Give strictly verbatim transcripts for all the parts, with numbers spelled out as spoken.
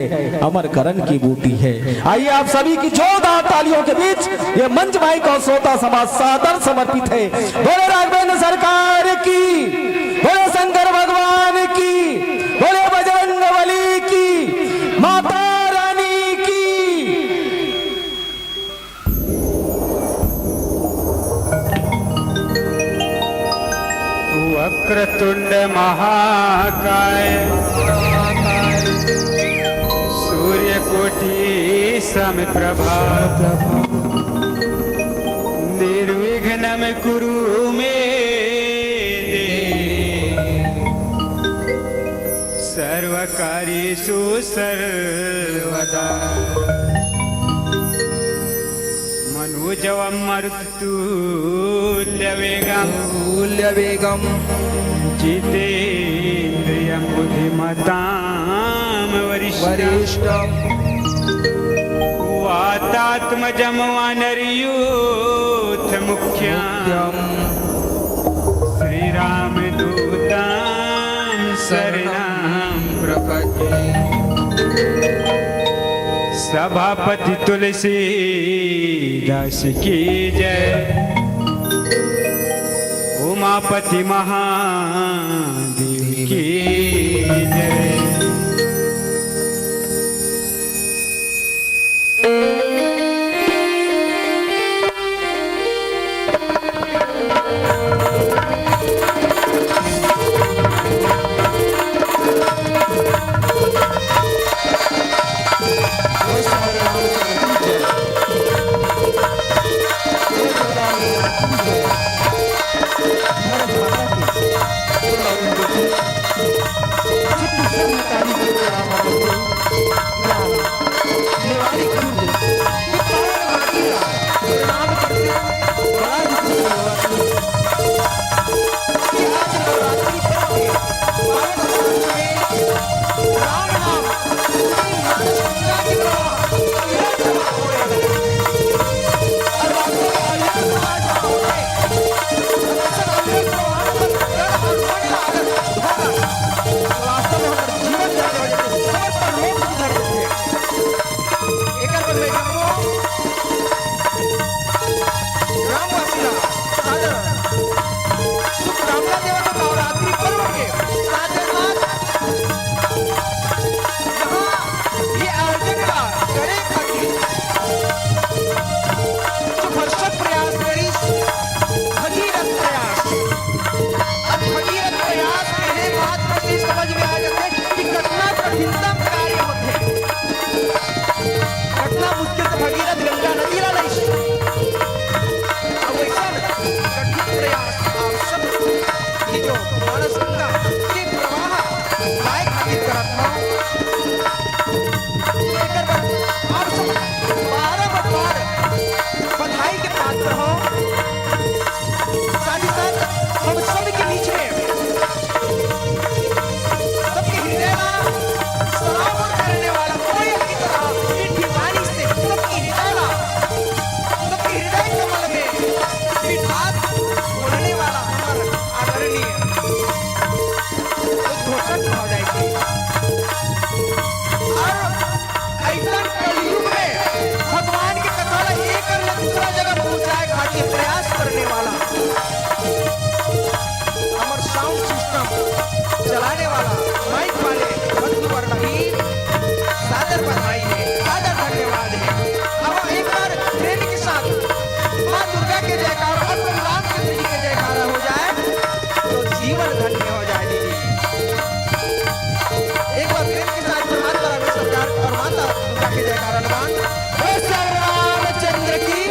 अमर करण की बूटी है। आइए, आप सभी की जोरदार तालियों के बीच ये मंच माइक और श्रोता समाज सादर समर्पित है। बोले राघवेंद्र सरकार की, बोले शंकर भगवान की, बोले बजरंग बली की, माता रानी की। वक्रतुंड महाकाय, सूर्यकोटि समप्रभा, निर्विघ्नं कुरु मे देव, सर्वकार्येषु सर्वदा। मनोजवं मारुततुल्यवेगं, तुल्यवेगं, जितेन्द्रियं बुद्धिमतां वरिष्ठं, वरिष्ठं, वातात्मजं वानरयूथमुख्यं, मुख्यं, श्रीरामदूतं शरणं प्रपद्ये। सभापति तुलसीदास की जय, उमापति महादेव की जय। एकर बर मैं जम्मो ग्रामवासी ला सादर शुभ कामना देवत हौं नवरात्रि पर्व के। साथ ही साथ यहाँ ये आयोजन ला करे खातिर जो भरसक प्रयास करिस, भगीरथ प्रयास। अब भगीरथ प्रयास के मात्र से समझ में आ जाथे कि कतना कठिनतम कार्य होथे। कतना मुश्किल से भगीरथ गंगा नदी ला लाइस। अब वैसन कठिन प्रयास आप सब ये जो मानस गंगा के प्रवाह पाए खातिर करत हौं। एकर बर आप सब बारंबार बधाई के पात्र हौं। साथ ही साथ हम सब के बीच में सबके हृदय ला सराबोर करने वाला कोयल की तरह मीठी वाणी से सबके हृदय ला, सबके हृदय कमल में मिठास घोलने वाला हमर आदरणीय उद्घोषक महोदय जी। और अइसन कलयुग में भगवान के कथा ला एक कर ले दूसरा जगह पहुंचाए खातिर प्रयास करने वाला, हमर साउंड सिस्टम चलाने वाला, माइक वाले बंधु वर ला भी सादर बधाई है, सादर धन्यवाद है। अब एक बार प्रेम के साथ माँ दुर्गा के जयकारा और प्रभु रामचंद्र जी के जयकारा हो जाए तो जीवन धन्य हो जाए दीदी। एक बार प्रेम के साथ प्रणाम करा सरकार और माता दुर्गा के जयकारा लगान। बोल श्री रामचंद्र की,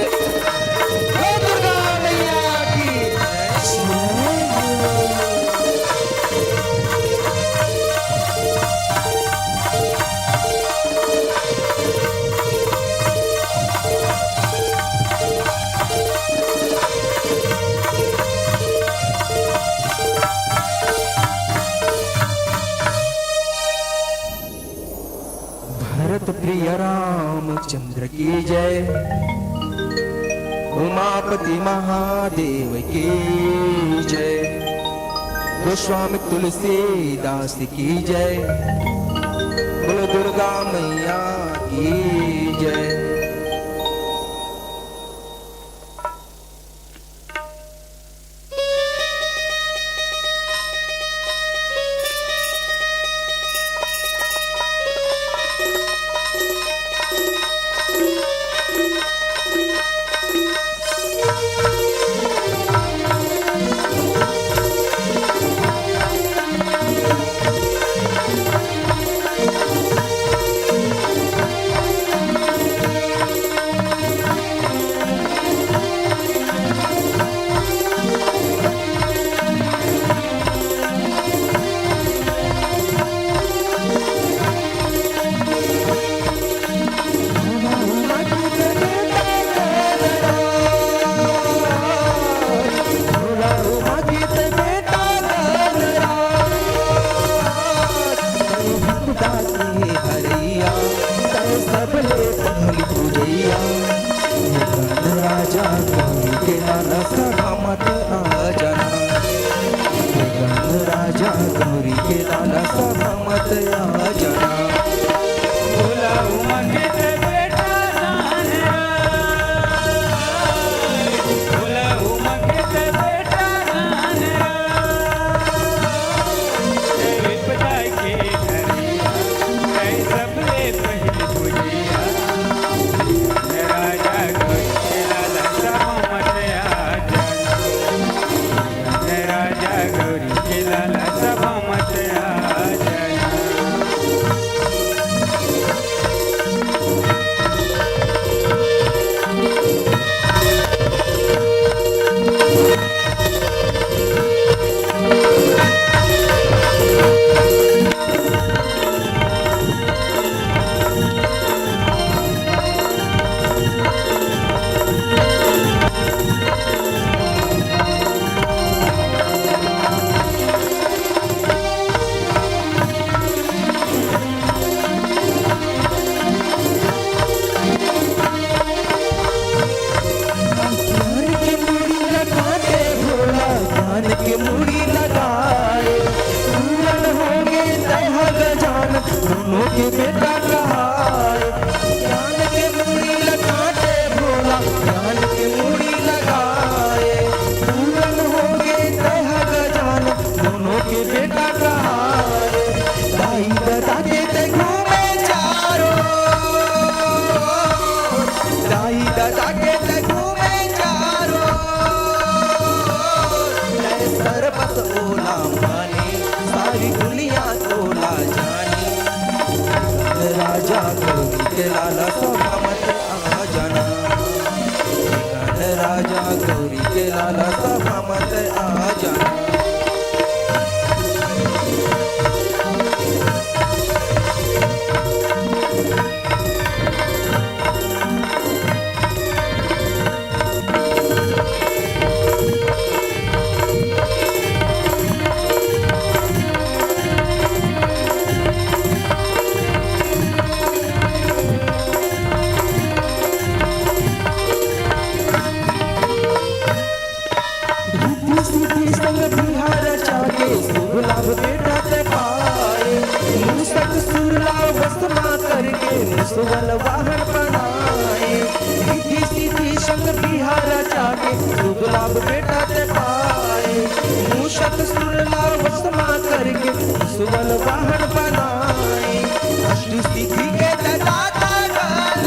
बोल दुर्गा मैया की। भरत प्रिय रामचंद्र की जय, उमापति महादेव की जय, गोस्वामी तुलसीदास की जय, बोलो दुर्गा मैया की जय। सबले पहली पूजैया, ये गण राजा गौरी के लाला सभा मत आ जाना। ये गण राजा गौरी के लाला सभा मत आ जाना। बोला उमा के ते बेटा रान राय, बोला उमा के ते बेटा रान राय। विपदा के घरिया, कई सबले पहली पूजिया। राजा गौरी के लाला सभा मत आ जाना। राजा गौरी के लाला सभा मत आ जाना। ज्ञान के मुड़ी लगाए, पूरन होगे तैहा गजान, दोनों के बेटा कहाए। ज्ञान के मुड़ी लगाए भोला, ज्ञान के मुड़ी लगाए, पूरन होगे तैहा गजान, दोनों के बेटा कहाए। दाई ददा के ते घूमे चारो, दाई ददा के ते घूमे चारो, तै सरबस ओला माने, सारी दुनिया तोला जाने। राजा गौरी के लाला सभा मत आ जाना, राजा गौरी के लाला सभा मत आ जाना। रिद्धि सिद्धि संग बिहार चाके, शुभ लाभ बेटा ते पाए। मूसक सुर ला वस मा करके, मुसवन वाहन बनाए। रिद्धि सिद्धि संग बिहार चाके, शुभ लाभ बेटा ते पाए। मूसक सुर ला वस मा करके, मुसवन वाहन बनाए। अष्ट सिद्धि के दाता गणराज,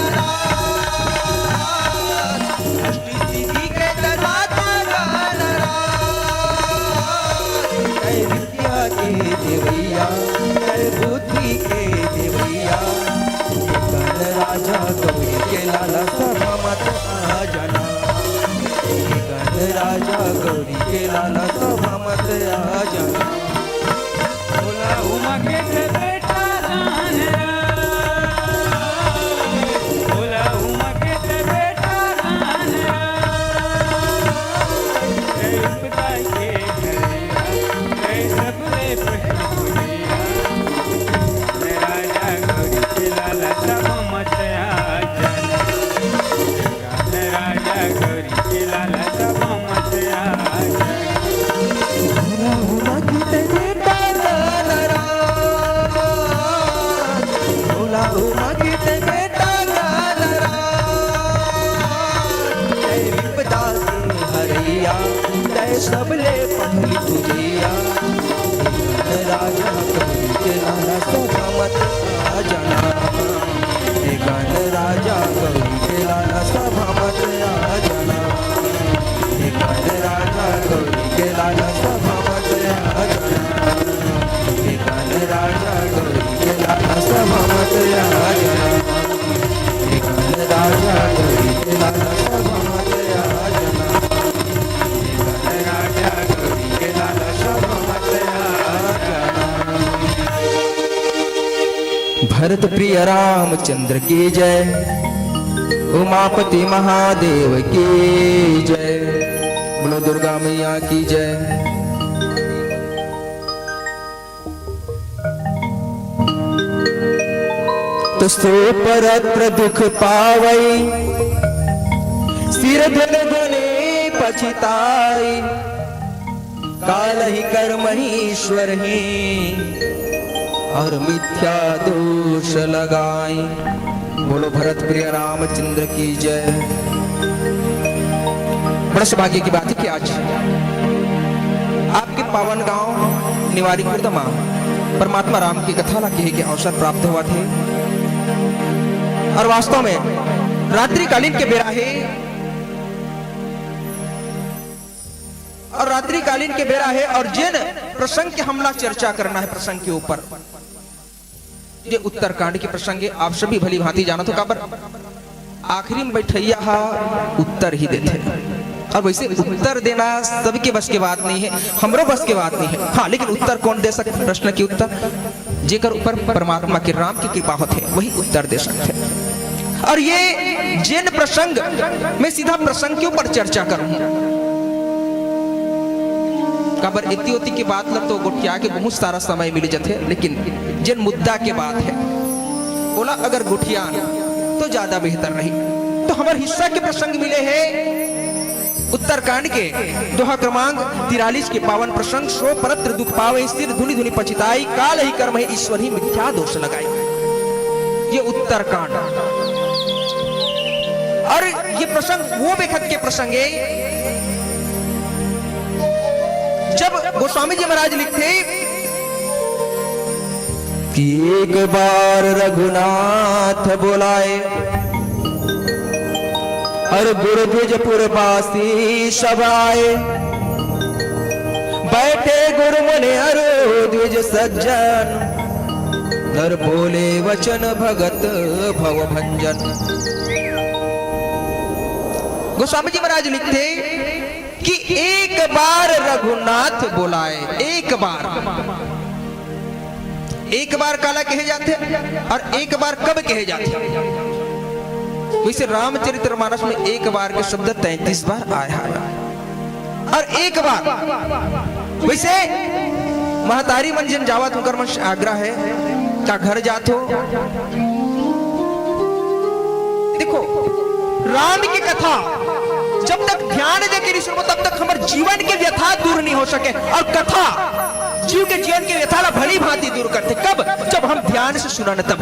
अष्ट सिद्धि के दाता गणराज, तै विद्या के देवैया, तै बुद्धि के देवैया। गण राजा गौरी के लाला सभा मत आ जाना, गण राजा गौरी के लाला सभा मत आ जाना। भोला उमा के प्रिय रामचंद्र की जय, उमापति महादेव की जय, बोलो दुर्गा मैया की जय। तो सो परत्र दुख पावई, सिर धुनि धुनि पछिताई। काल ही कर्म ही ईश्वर ही, और मिथ्या दोष लगाई। बोलो भरत प्रिय रामचंद्र की जय। बड़ा सौभाग्य की बात है कि आज आपके पावन गांव निवारी खुर्द मा परमात्मा राम की कथा ला कहे के अवसर प्राप्त हुआ थे। और वास्तव में रात्रिकालीन के बेरा है, और रात्रिकालीन के बेरा है, और जिन प्रसंग के हमला चर्चा करना है, प्रसंग के ऊपर, ये उत्तरकांड के प्रसंग है। आप सभी भली भांति जानत हो, काबर आखिरी में बैठैया हा उत्तर ही देथे। और वैसे उत्तर देना सबके बस के बात नहीं है, हमरो बस के बात नहीं है। हाँ, लेकिन उत्तर कौन दे सकते? प्रश्न के उत्तर जेकर ऊपर परमात्मा के, राम की कृपा होथे, वही उत्तर दे सकथे। और ये जिन प्रसंग, मैं सीधा प्रसंग के ऊपर चर्चा करूं, काबर एती ओती की बात ल तो गोठिया के बहुत सारा समय मिल जथे, लेकिन जिन मुद्दा के बात है, ओला अगर गोठियान तो ज्यादा बेहतर रही। तो हमर हिस्सा के प्रसंग मिले है उत्तरकांड के दोहा क्रमांक तिरालीस के पावन प्रसंग, "सो परत्र दुख पावई, सिर धुनि धुनि पछिताई, काल ही कर्म ही ईश्वर ही मिथ्या दोष लगाई।" ये उत्तरकांड। और ये प्रसंग वो बेखत के प्रसंग है, जब गोस्वामी जी महाराज लिखथे कि एक बार रघुनाथ बोलाए, और गुरु द्विज पुरवासी सब आए। बैठे गुरु मुनि अरु द्विज सज्जन, नर बोले वचन भगत भव भंजन। गोस्वामी जी महाराज लिखथे कि एक बार रघुनाथ बोलाए, एक बार। एक बार काला कहे जाथे और एक बार कब कहे जाथे? वैसे रामचरित्र मानस में एक बार के शब्द तैंतीस बार आया है। और एक बार, वैसे महतारी मन जिन जावत, उनकर मन से आग्रह है, का घर जात हो? देखो, राम की कथा जब तक ध्यान दे के नहीं सुनबो, तब तक हमर जीवन के व्यथा दूर नहीं हो सके। और कथा जीव के जीवन के व्यथा ला भली भांति दूर करथे। कब? जब हम ध्यान से सुनन तब।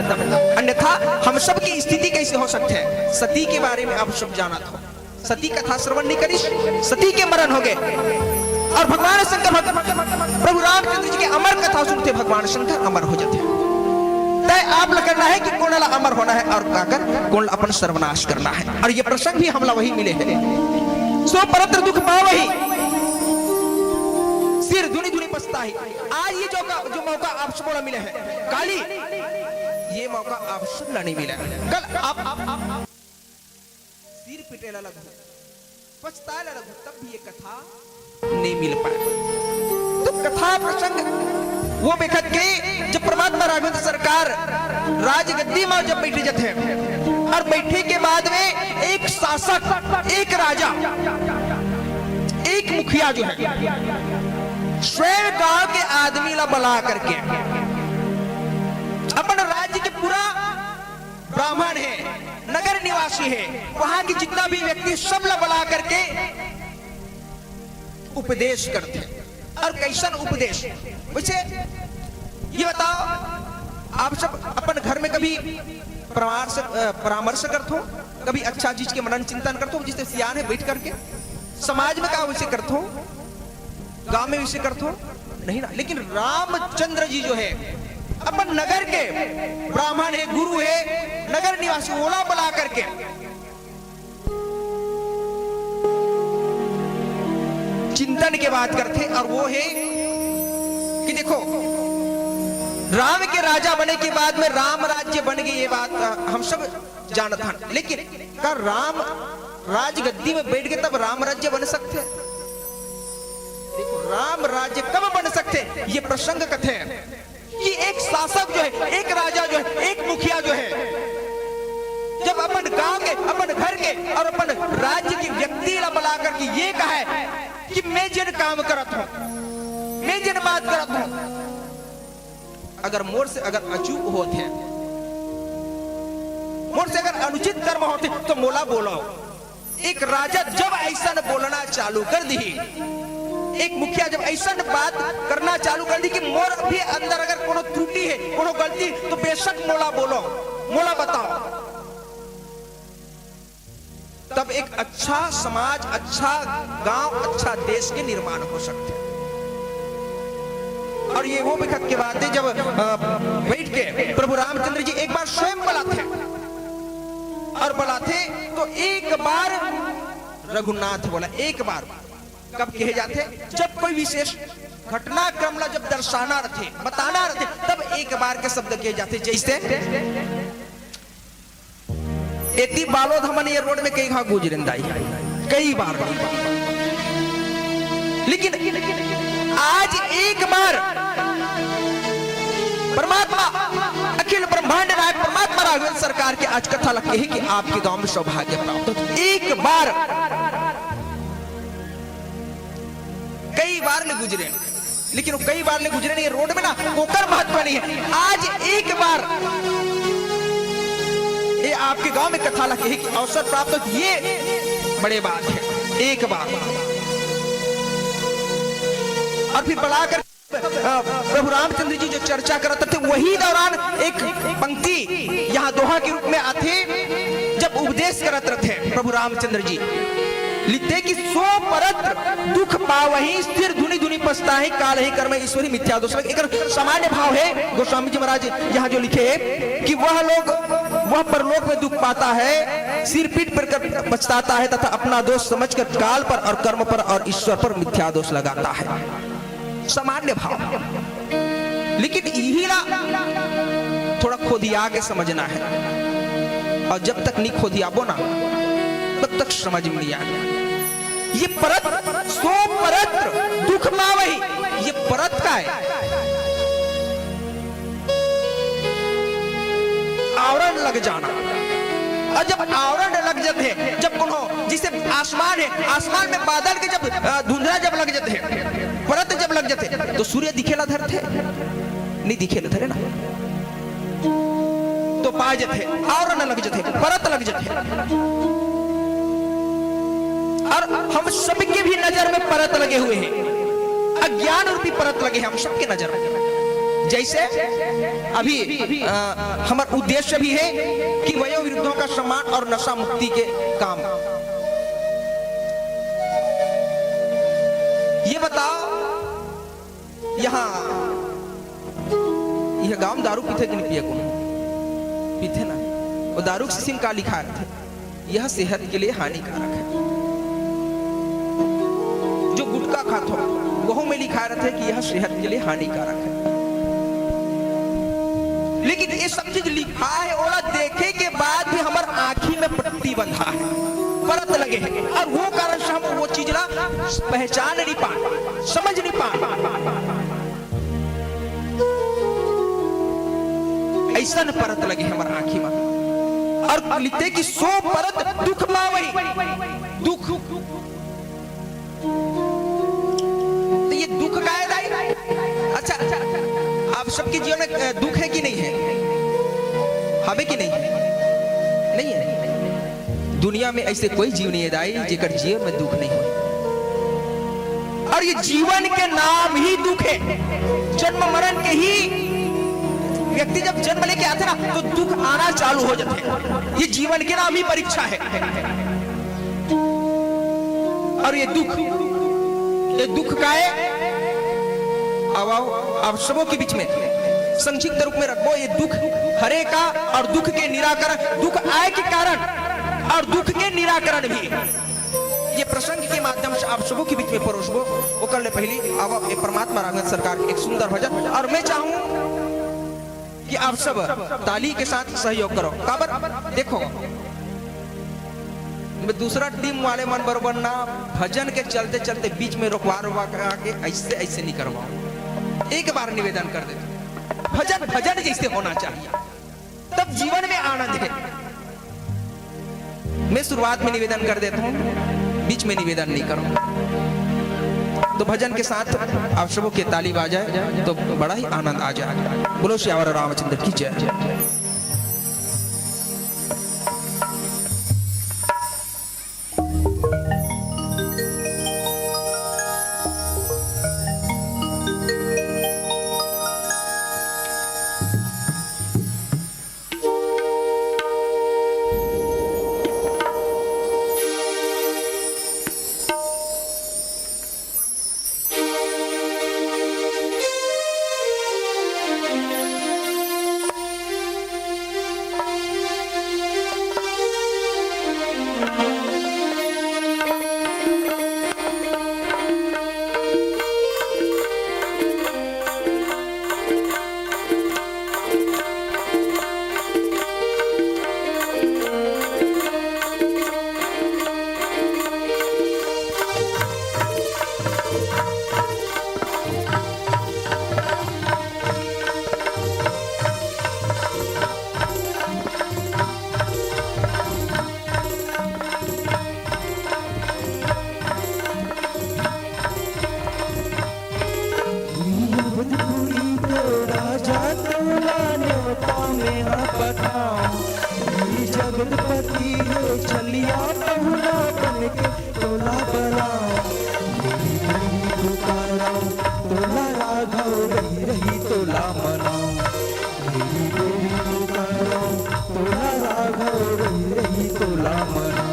अन्यथा हम सब की स्थिति कैसे हो सकथे? सती के बारे में आप सब जानत हो, सती कथा श्रवण नहीं करिस, सती के मरण हो गए। और भगवान शंकर, भग-, प्रभु रामचंद्र जी के अमर कथा सुनथे, भगवान शंकर अमर हो जाथे। तय आप ला करना है कि कोन ला अमर होना है और काकर कोन ला अपन सर्वनाश करना है। और ये प्रसंग भी हमला वही मिले है, "सो परत्र दुख पावही, सिर धुनि धुनि पछताही।" आज ये जो का, जो मौका आप सबको मिले है, काली ये मौका आप सब ला नहीं मिला है। कल आप, आप, आप, आप सिर पिटे ला लगहू, पछताए ला लगहू, तब भी ये कथा नहीं मिल पाए। तो कथा प्रसंग वो बेखत के, जब परमात्मा राघवेंद्र सरकार राजगद्दी में जब बैठे जथे और बैठे के बाद में एक शासक, एक राजा, एक मुखिया जो है, स्वयं गांव के आदमी ला बुला करके अपन राज्य के पूरा ब्राह्मण है, नगर निवासी है, वहां के जितना भी व्यक्ति, सब ला बुला करके उपदेश करथे। और कैसन उपदेश? वैसे ये बताओ, आप सब अपन घर में कभी परामर्श, अ, परामर्श करथो, कभी अच्छा चीज के मनन चिंतन करथो, जिससे सियान है बैठ करके समाज में का वैसे करथो? गांव में विषय करथो नहीं ना, लेकिन रामचंद्र जी जो है, अपन नगर के ब्राह्मण है, गुरु है, नगर निवासी, ओला बुला करके चिंतन के बात करथे, और वो है कि देखो, राम के राजा बने के बाद में राम राज्य बन गई, ये बात, अ, हम सब जानत हन, लेकिन का राम राजगद्दी में बैठ के तब राम राज्य बन सकथे? देखो, राम राज्य कब बन सकथे, ये प्रसंग कथे। कि एक शासक जो है, एक राजा जो है, एक मुखिया जो है, जब अपन गांव के, अपन घर के और अपन राज्य के व्यक्ति ला बुला करके ये कहे कि मैं जेन काम करत हूं, मैं जेन बात करत हूं, अगर मोर से अगर अचूक होत हे, मोर से अगर अनुचित कर्म होत हे, तो मोला बोलाव। एक राजा जब अइसन बोलना चालू कर दिही, एक मुखिया जब अइसन बात करना चालू कर दिही कि मोर भी अंदर अगर कोनो त्रुटि हे, कोनो गलती, तो बेशक मोला बोलाव, मोला बताव। तब एक अच्छा समाज, अच्छा गांव, अच्छा देश के निर्माण हो सकथे। और ये वो बखत के बात हे, जब, अ, बइठ के प्रभु रामचंद्र जी एक बार स्वयं बलाथे, और बलाथे तो एक बार रघुनाथ बोला, एक बार। कब कहे जाथे? जब कोई विशेष घटनाक्रम ला जब दर्शाना रथे, बताना रथे, तब एक बार के शब्द कहे जाथे। जइसे एती बालोद हमन ये रोड में कई घांव गुजरेन दाई, कई बार। लेकिन आज एक बार परमात्मा, अखिल ब्रह्मांड नायक परमात्मा राघवेंद्र सरकार के आज कथा लगे हे कि आपके गांव में सौभाग्य प्राप्त हो। एक बार, कई बार ले गुजरेन, लेकिन वो कई बार ले गुजरेन, ये रोड में ना, ओकर महत्व नहीं हे। आज एक बार ये आपके गांव में कथा लगे हे कि अवसर प्राप्त हो, ये बड़े बात हे। एक बार और फिर बलाकर, अ, प्रभु रामचंद्र जी जो चर्चा करत रथे, वही दौरान एक पंक्ति यहाँ दोहा के रूप में आथे। जब उपदेश करत रथे प्रभु रामचंद्र जी, लिखथे कि सो परत्र दुख पावही, सिर धुनि धुनि पछताही, कालहि कर्म ईश्वरी मिथ्या दोष लगे। एकर सामान्य भाव हे, गोस्वामी जी महाराज यहाँ जो लिखे हे कि वह लोग, वह परलोक में दुख पाता है, सिर पीट पर कर पछताता है तथा अपना दोष समझकर काल पर और कर्म पर और ईश्वर पर मिथ्या दोष लगाता है। सामान्य भाव। लेकिन इही ला थोड़ा खोदिया के समझना हे, और जब तक नहीं खोदियाबो ना, तब तक समझ में नहीं आए। ये परत, सो परत्र दुख पावही, ये परत का हे? आवरण लग जाना। और जब आवरण लग जाथे, जब कोनो, जैसे आसमान हे, आसमान में बादल के जब, अ, धुंधला जब लग जाथे, परत जब लग जाथे, तो सूर्य दिखेला धरथे? नहीं दिखेला धरे ना। तो पा जाथे, आवरण लग जाथे, परत लग जाथे। और हम सबके भी नजर में परत लगे हुए हे, अज्ञान रूपी परत लगे हे हम सबके नजर में। जैसे अभी, अ, हमर उद्देश्य भी हे कि वयोवृद्धों का सम्मान और नशा मुक्ति के काम। ये बताव, यहाँ, यह गांव में दारू पीथे कि नहीं पिए कोनो? पीथे ना। वो दारू के शीशी में का लिखाय रथे? यह सेहत के लिए हानिकारक हे। जो गुटखा खात हो, वहू में लिखाय रथे कि यह सेहत के लिए हानिकारक हे। लेकिन ये सब चीज लिखा हे, ओला देखे के बाद भी हमर आँखी में पट्टी बंधा हे, परत लगे हे, और वो कारण से हम वो चीज ला पहचान नहीं पान, समझ नहीं पान। अइसन परत लगे हमर आँखी में। और लिखथे कि सो परत दुख पावही, दुख। तो ये दुख का हे दाई? अच्छा, आप सबके जीवन में, अ, दुख हे कि नहीं हे? हवे कि नहीं हे? नहीं हे। दुनिया में अइसे कोई जीव नहीं हे दाई, जेकर जीवन में दुख नहीं हो। और ये जीवन के नाम ही दुख हे। जन्म मरण के ही, व्यक्ति जब जन्म लेके आथे ना, तो दुख आना चालू हो जाथे। ये जीवन के नाम ही परीक्षा हे। और ये दुख, ये दुख का हे? अब आओ, आप सबों के बीच में संक्षिप्त रूप में रखबो, ये दुख हरे का और दुख के निराकरण, दुख आय के कारण और दुख के निराकरण भी। ये प्रसंग के माध्यम से आप सबों के बीच में परोसबो। ओकर ले पहिली अब ये परमात्मा राघवेंद्र सरकार के एक सुंदर भजन, और मैं चाहूं कि आप सब ताली के साथ सहयोग करो। काबर देखो, मैं दूसरा टीम वाले मन बरोबर ना भजन के चलते चलते बीच में रोकवा रोकवा के अइसे अइसे नहीं करवाओ। एक बार निवेदन कर देता हूं। भजन भजन जैसे होना चाहिए, तब जीवन में आनंद है। मैं शुरुआत में निवेदन कर देता हूँ, बीच में निवेदन नहीं करूँ। तो भजन के साथ आप सबों के ताली बजाए तो बड़ा ही आनंद आ जाए। बोलो सियावर रामचंद्र की जय। अवधपुरी तो राजा तोला न्योता में हा पठाओ। ये जगतपति रे चलिया पहुना बन के तोला बलाओ। मेरी मेरी पुकारो तोला राघव, रही रही तोला मनाओ। मेरी मेरी पुकारो तोला राघव, रही रही तोला मनाओ।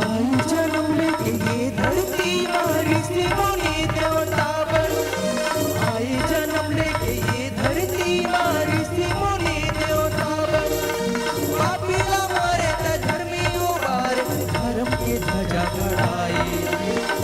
आई जनम लेके ये धरती मा ऋषि मुनि देवता बन। आई जनम लेके ये धरती मा ऋषि मुनि देवता बन। पापी ला मारे त धर्मी उबारे, धर्म के ध्वजा गड़ाए।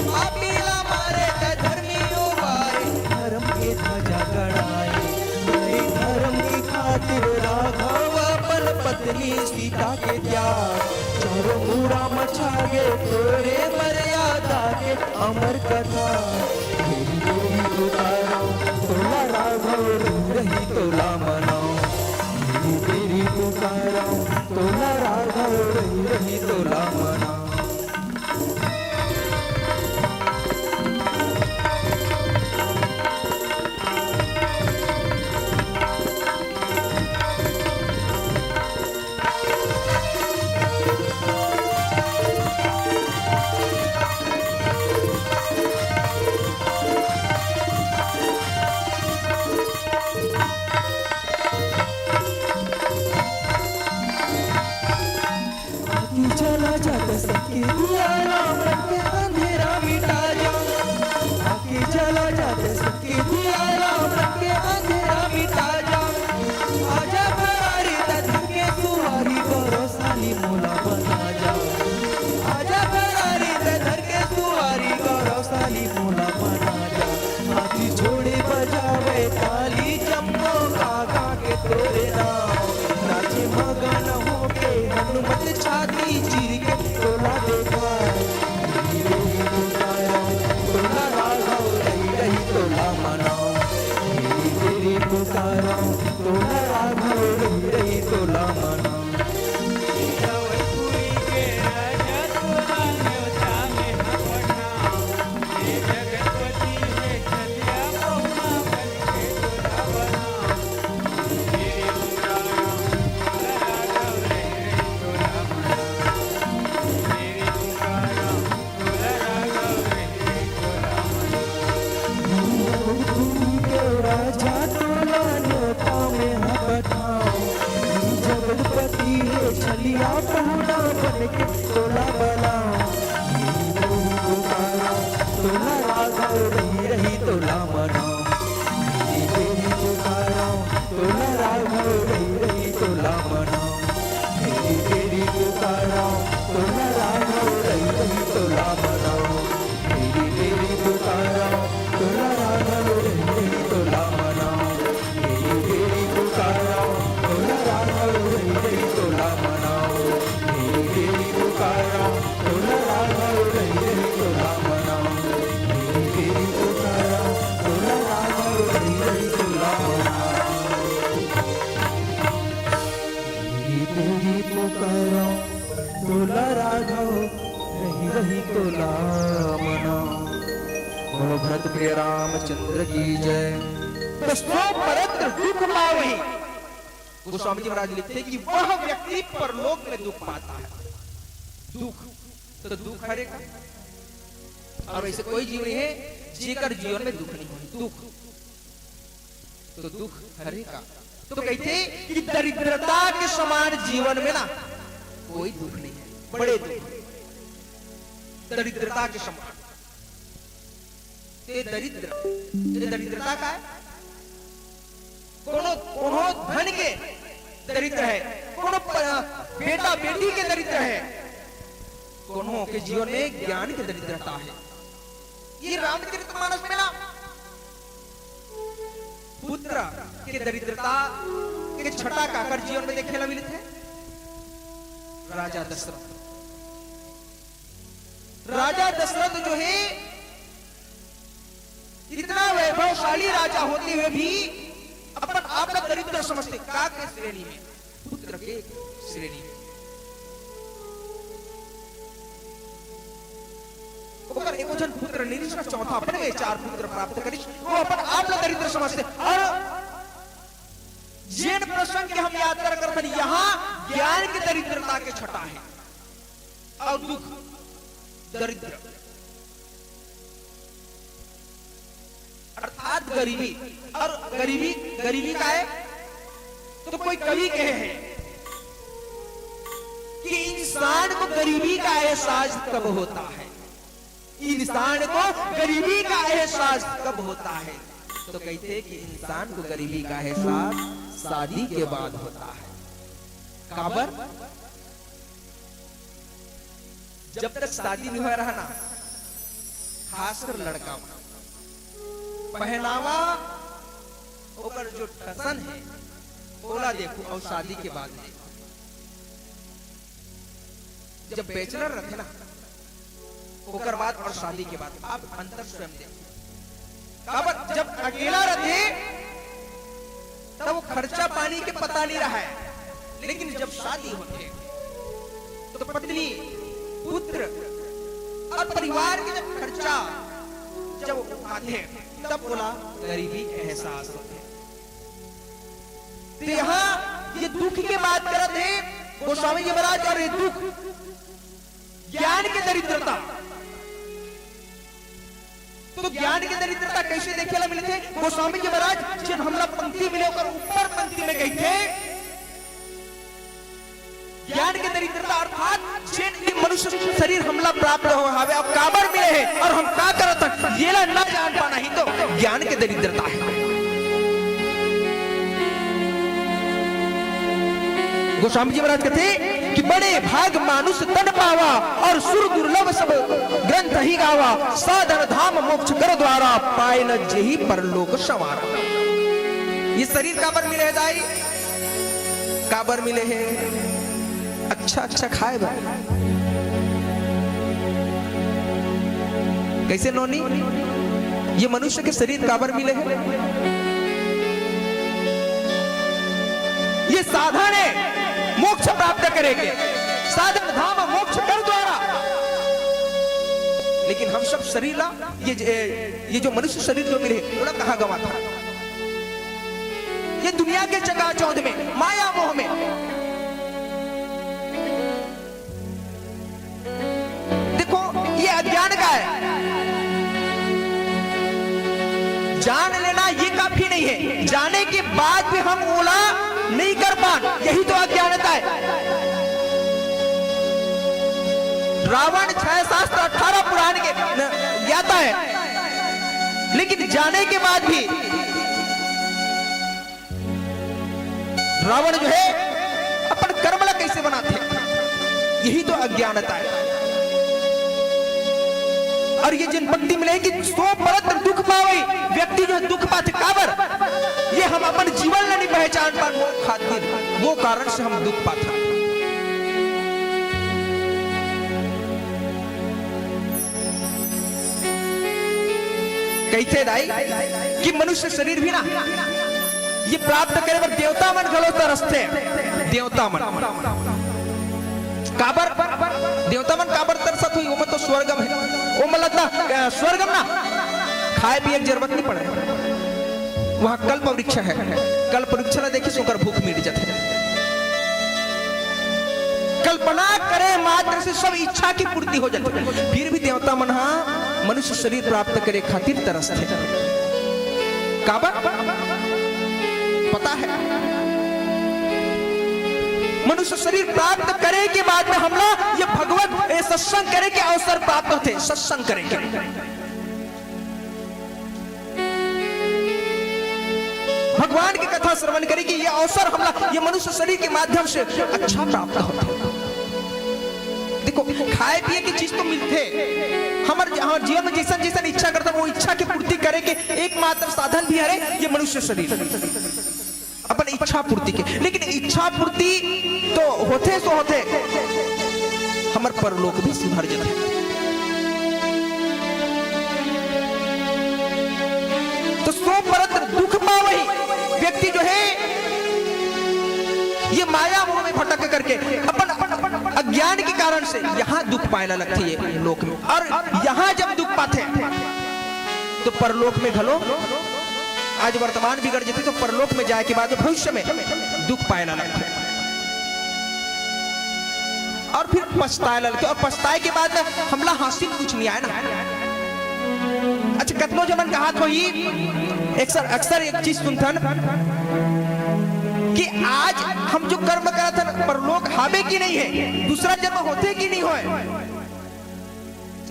पापी ला मारे त धर्मी उबारे, धर्म के ध्वजा गड़ाए। अरे धर्म की खातिर राघव अपन पत्नी सीता के त्याग। चारों मुड़ा मचागे तोरे मर्यादा के अमर कथा। तेरी तेरी पुकारो तोला राघव, रही रही तोला मनाओ। तेरी तेरी पुकारो तोला राघव, रही रही तोला मनाओ। आके चला जात सबके दिया राम के अंधेरा मिटा जा। आके चला जात सबके दिया राम के अंधेरा मिटा जा। आजा फरारी त धर के सुवारी गौरवशाली मोला बना जा। आजा फरारी त धर के सुवारी गौरवशाली मोला बना जा। हाथी छोड़े बजावे ताली जम्मो गा गा के तोरे नाम। नाचे मगन होके हनुमत छाती चीर के तोला देखा। तेरी तेरी पुकारो तोला राघव, रही रही तोला मनाओ। तेरी तेरी पुकारो तोला राघव, रही रही तोला मनाओ। भूमि के राजा तोला नेवता में ह पठाओ। जगतपति हे छलिया पहुना बन के तोला बलाओ। तेरी पुकारा तोला राघव, रही रही तोला मनाओ। तेरी पुकारा तोला राघव, रही रही तोला मनाओ। तेरी तेरी पुकारा तोला राघव, रही रही तोला मनाओ। तेरी तेरी पुकारा तोला राघव, रही रही तोला मनाओ। तेरी तेरी पुकारा तोला राघव, रही रही तोला मनाओ। तेरी तेरी पुकारा तोला राघव, रही रही तोला मनाओ। तेरी तेरी पुकारा तोला राघव, रही रही तोला मनाओ। तेरी तेरी पुकारा तोला राघव, रही रही तोला मनाओ। बोलो भरत प्रिय रामचंद्र की जय। तो सो परत्र दुख पावही। गोस्वामी जी महाराज लिखते हैं कि वह व्यक्ति परलोक में दुख पाता है। दुख, तो दुख हरे का, और ऐसे कोई जीव नहीं है जेकर जीवन में दुख नहीं हो। दुख, तो दुख हरे का। तो कहते कि दरिद्रता के समान जीवन में ना कोई दुख नहीं है, बड़े दुख, दरिद्रता के समान। ते दरिद्र, ये दरिद्रता का है? कोनो, कोनो धन के दरिद्र है, कोनो प-, बेटा बेटी के दरिद्र है, कोनो के जीवन में ज्ञान के दरिद्रता है। ये रामचरित मानस में ना पुत्र के दरिद्रता के छटा काकर जीवन में देखे ला मिलत है। राजा दशरथ, राजा दशरथ जो है इतना वैभवशाली राजा होते हुए भी अपन आप ला दरिद्र समझते। का के श्रेणी में? पुत्र के श्रेणी में। ओकर एको झन पुत्र नहीं रिहिस, चौथा अपन में चार पुत्र प्राप्त करिस, वो अपन आप ला दरिद्र समझते। और जेन प्रसंग के हम याद कर करथन, यहाँ ज्ञान के दरिद्रता के छटा है और दुख दरिद्र अर्थात गरीबी। और गरीबी, गरीबी का है तो कोई कवि कहे हैं कि इंसान को गरीबी का एहसास कब होता है, इंसान को गरीबी का एहसास कब होता है? तो कहते हैं कि इंसान को गरीबी का एहसास शादी के बाद होता है। काबर? जब तक शादी नहीं हुआ रहा ना, खासकर लड़का मन, पहनावा, ओकर जो टसन है, ओला देखो और शादी के बाद देखो। जब बैचलर रहते ना, ओकर बाद और शादी के बाद आप अंतर स्वयं देखो। काबर जब अकेला रहते तब वो खर्चा पानी के पता नहीं रहा है, लेकिन जब शादी होते तो पत्नी, पुत्र और परिवार के जब खर्चा जब उठाते तब ओला गरीबी एहसास होते। तो यहाँ ये दुख के बात करत हे गोस्वामी जी महाराज, और ये दुख ज्ञान के दरिद्रता। तो ज्ञान के दरिद्रता कैसे देखे ला मिलथे? गोस्वामी जी महाराज जेन हमला पंक्ति मिले ओकर ऊपर पंक्ति में कहिथे, ज्ञान के दरिद्रता अर्थात जेन ये मनुष्य शरीर हमला प्राप्त हो हावे, अब काबर मिले हे और हम का करत हन, येला ना जान पाना ही तो ज्ञान के दरिद्रता है। गोस्वामी जी महाराज कहते कि बड़े भाग मानुष तन पावा और सुर दुर्लभ सब ग्रंथ ही गावा, साधन धाम मोक्ष कर द्वारा, पाए न जेहि परलोक संवारा। ये शरीर काबर मिले हे दाई? काबर मिले हे? अच्छा अच्छा खाए बर। कैसे नोनी, ये मनुष्य के शरीर काबर मिले हे? ये साधन है मोक्ष प्राप्त करे के, साधन धाम मोक्ष कर द्वारा। लेकिन हम सब शरीर ला, ये ज-, ये जो मनुष्य शरीर जो मिले हे, ओला कहाँ गंवाथन? ये दुनिया के चकाचौंध में, माया मोह में। देखो, ये अज्ञान का है। जान लेना ये काफी नहीं है, जाने के बाद भी हम ओला नहीं कर पान, यही तो अज्ञानता है। रावण छह शास्त्र अठारह पुराण के न-, ज्ञाता है, लेकिन जाने के बाद भी रावण जो है अपन कर्म ला कैसे बनाथे, यही तो अज्ञानता है। और ये जिन पंक्ति में लिखे कि सो परत्र दुख पावई, व्यक्ति जो है दुख पाथे काबर, ये हम अपन जीवन ला नहीं पहचान पान, वो खातिर, वो कारण से हम दुख पाथन। कहिथे दाई कि मनुष्य शरीर भी ना, ये प्राप्त करे बर देवता मन घलो तरसथे। देवता मन काबर, देवता मन काबर तरसत होही? ओमन तो स्वर्गम है, ओमन लगता, अ, स्वर्गम ना, खाए पिए के जरूरत नहीं पड़े। वहाँ कल्प वृक्ष है, कल्प वृक्ष ला देखिस, ओकर भूख मिट जाथे। कल्पना करे मात्र से सब इच्छा की पूर्ति हो जाती, फिर भी देवता मन हा मनुष्य शरीर प्राप्त करे खातिर तरसथे। काबर? पता है, मनुष्य शरीर प्राप्त करे के बाद में हमला ये भगवत, ये सत्संग करे के अवसर प्राप्त होथे, सत्संग करे के। भगवान के कथा श्रवण करे के ये अवसर हमला ये मनुष्य शरीर के माध्यम से अच्छा प्राप्त होथे। देखो, खाए पिए के चीज तो मिलथे, हमर, हमर जीवन में जैसन जैसन इच्छा करता, वो इच्छा के पूर्ति करे के एकमात्र साधन भी हरे ये मनुष्य शरीर। अपन इच्छा पूर्ति के, लेकिन इच्छा पूर्ति तो होथे सो होथे, हमर परलोक भी सुधर जथे। तो सो परत्र दुख पावही व्यक्ति जो है, ये माया मोह में भटक करके अपन, अपन, अपन अज्ञान के कारण से यहाँ दुख पाए ला लगथे ये लोक में, और यहाँ जब दुख पाथे तो परलोक में घलो आज वर्तमान बिगड़ जथे, तो परलोक में जाए के बाद भविष्य में दुख पाए ला लगथे और फिर पछताए ला लगथे, और पछताए के बाद हमला हासिल कुछ नहीं आए ना। अच्छा, कतनो जमन कहात होही, अक्सर, अक्सर एक चीज सुनथन कि आज हम जो कर्म करत हन, परलोक हावे कि नहीं है, दूसरा जन्म होथे कि नहीं होय।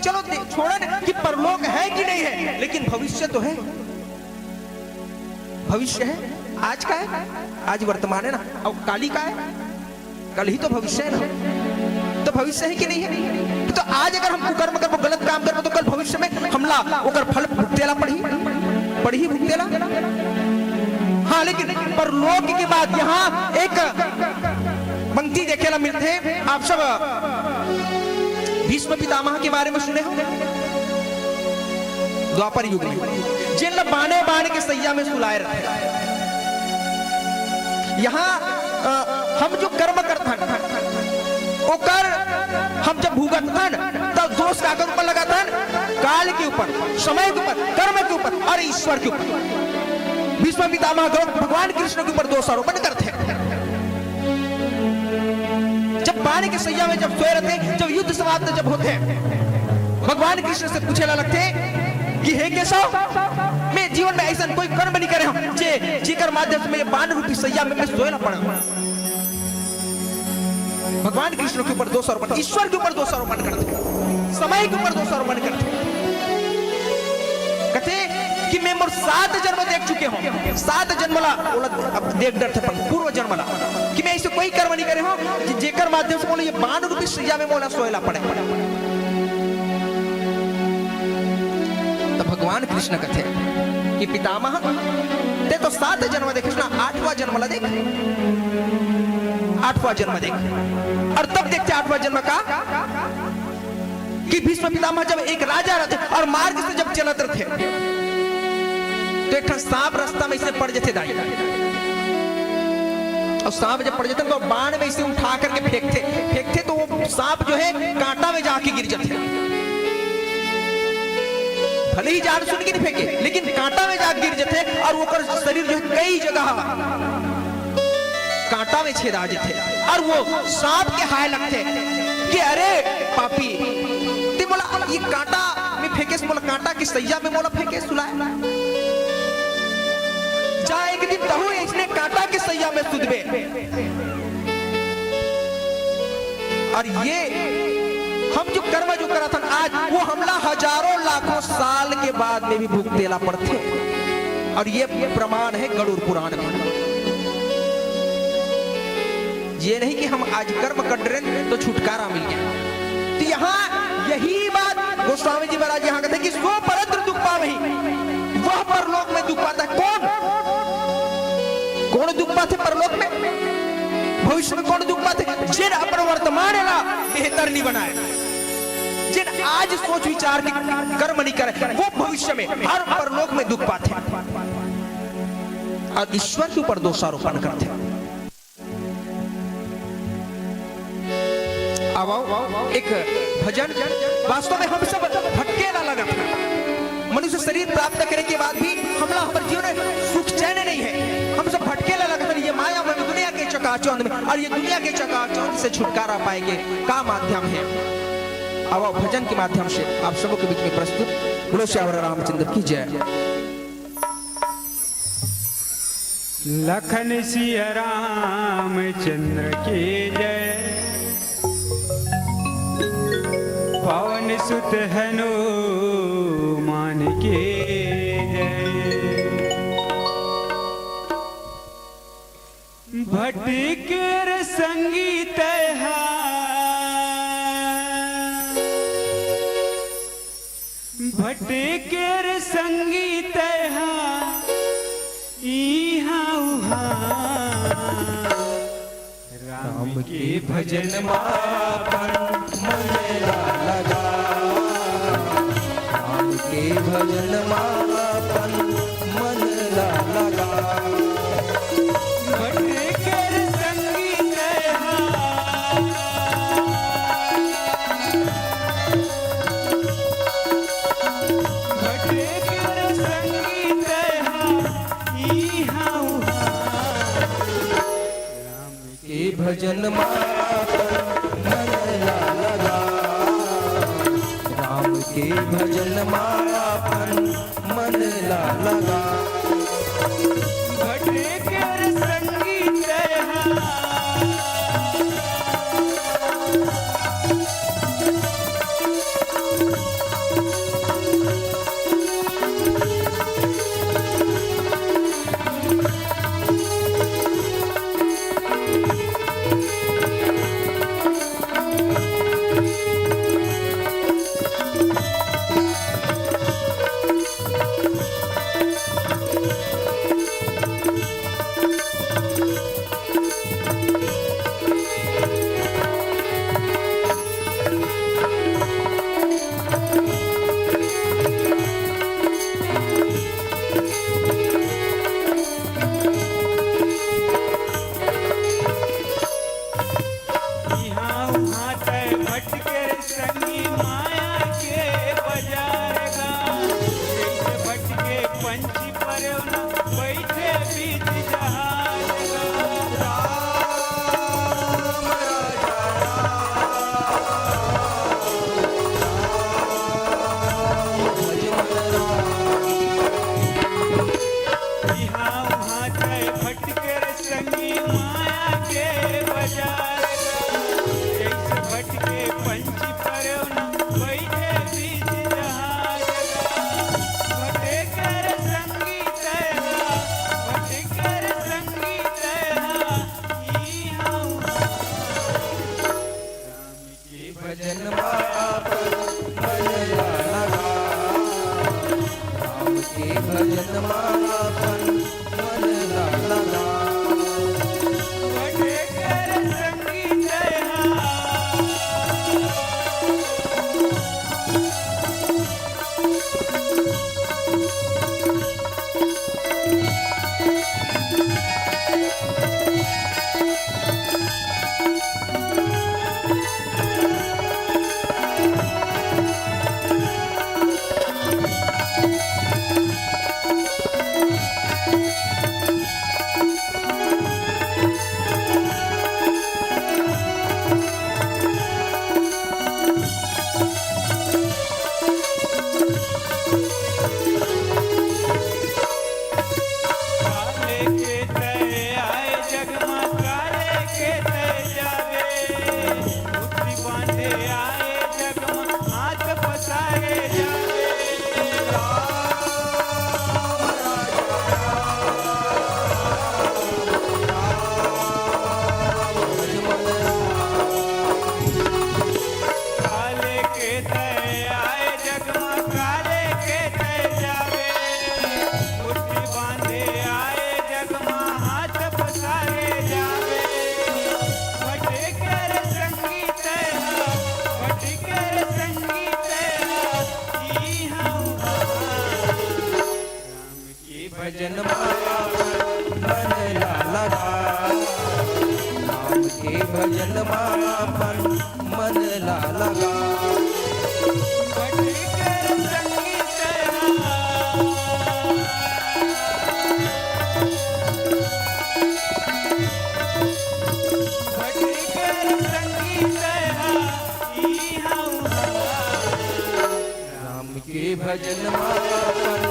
चलो दे-, छोड़न कि परलोक है कि नहीं है, लेकिन भविष्य तो है। भविष्य है, आज का है, आज वर्तमान है ना, अब काली का है, कल ही तो भविष्य है ना, तो भविष्य है कि नहीं है? तो आज अगर हम कुकर्म करबो, गलत काम करबो, तो कल भविष्य में हमला ओकर फल भुगते ला पड़ही, पड़ही भुगते ला। हाँ, लेकिन परलोक के बाद यहाँ एक पंक्ति देखे ला मिलथे। आप सब भीष्म पितामह के बारे में सुने हो, द्वापर युग में जेन ला बाने बाने के सैया में सुलाए रथे। यहाँ, अ, हम जो कर्म करथन, ओकर हम जब भुगतथन, तब दोष काकर ऊपर लगाथन? काल के ऊपर, समय के ऊपर, कर्म के ऊपर और ईश्वर के ऊपर। भीष्म पितामह गौ-, भगवान कृष्ण के ऊपर दोष आरोपण करथे। जब बाण के सैया में जब सोए रहथे, जब युद्ध समाप्त जब होथे, भगवान कृष्ण से पूछे ला लगथे कि हे केशव, मैं जीवन में ऐसा कोई कर्म नहीं करे हूँ जे, जेकर माध्यम से मैं ये बाण रूपी सैया में मैं सोए ला पड़ा। भगवान कृष्ण के ऊपर दोष आरोपण, ईश्वर के ऊपर दोष आरोपण करथे, समय के ऊपर दोष आरोपण करथे। कथे कि मैं मोर सात जन्म देख चुके हूँ, सात जन्म ला ओला अब देख डरथे, अपन पूर्व जन्म ला, कि मैं ऐसे कोई कर्म नहीं करे हूँ कि जेकर माध्यम से मोला ये बाण रूपी सैया में मोला सोए ला पड़े। तो भगवान कृष्ण कथे कि पितामह, ते तो सात जन्म देखे ना, आठवां जन्म ला देख, आठवां जन्म देख। और तब देखथे आठवां जन्म का कि भीष्म पितामह जब एक राजा रहथे और मार्ग से जब चलत रहथे, तो एक ठन सांप रास्ता में से पड़ जथे दाई। और सांप जब पड़ जथे तो बाण में इसे उठा करके फेंकथे, फेंकथे तो वो सांप जो है कांटा में जाके गिर जथे। भले ही जान सुन के नहीं फेंके, लेकिन कांटा में जाके गिर जथे और ओकर शरीर जो है कई जगह कांटा में छेदा जथे और वो सांप के हाय लगथे कि अरे पापी, ते मोला ये कांटा में फेंकेस, मोला कांटा के सैया में मोला फेंकेस, सुलाए। एक दिन तहू इसने कांटा के सैया में सुतबे। और ये हम जो कर्म जो करत हन आज, वो हमला हजारों लाखों साल के बाद में भी भुगतेला पड़थे। और ये प्रमाण है गरुड़ पुराण में। ये नहीं कि हम आज कर्म कर रहे हैं तो छुटकारा मिल गया। तो यहाँ यही बात गोस्वामी जी महाराज यहाँ कहते हैं कि "सो परत्र दुख पावही", वह परलोक में दुख पाता है। कौन, कौन दुख पाते परलोक में? भविष्य में कौन दुख पाते? जिन अपन वर्तमान ला बेहतर नहीं बनाए, जिन आज सोच विचार के कर्म नहीं करे, वो भविष्य में हर परलोक में दुख पाते हैं और ईश्वर के ऊपर दोषारोपण करते हैं। अब आओ, एक भजन। वास्तव में हम सब भटके ला लगत हन। मनुष्य शरीर प्राप्त करे के बाद भी हमला हमर जीवन में सुख चैन नहीं है। हम सब भटके ला लगत हन ये माया में, दुनिया के चकाचौंध में, और ये दुनिया के चकाचौंध से छुटकारा पाए के का माध्यम है? अब आओ, भजन के माध्यम से आप सबों के बीच में प्रस्तुत। बोलो सियावर रामचंद्र की जय। लखन सिया रामचंद्र की जय, पवन सुत हनुमान की जय। भटकेर संगी तैहा, भटकेर संगी तैहा, इहाँ उहाँ। राम के भजन मा अपन मन ला लगा, राम के भजन मा अपन मन ला लगा। भटकेर संगी तैहा, भटकेर संगी तैहा, इहाँ उहाँ। राम के भजन मा अपन मन ला लगा, राम के भजन मा अपन मन ला लगा। भटकेर संगी तैहा। इहाँ उहाँ तैं भटकेर संगी माया के बजार गा। जइसे भटके पंछी परेव न बइठे बीच जहाज गा। राम राजा राम, राम भज मन राम। इहाँ उहाँ तैं भटकेर संगी माया के बजार गा, जइसे भटके पंछी परेव न बइठे बीच जहाज गा। भटकेर संगी तैहा, भटकेर संगी तैहा, इहाँ उहाँ। राम के भजन मा अपन मन ला लगा, राम के भजन मा अपन मन ला लगा। भटकेर संगी तैहा। भजन मा अपन मन ला लगा, राम के भजन मा अपन मन ला लगा। राम के भजन मा अपन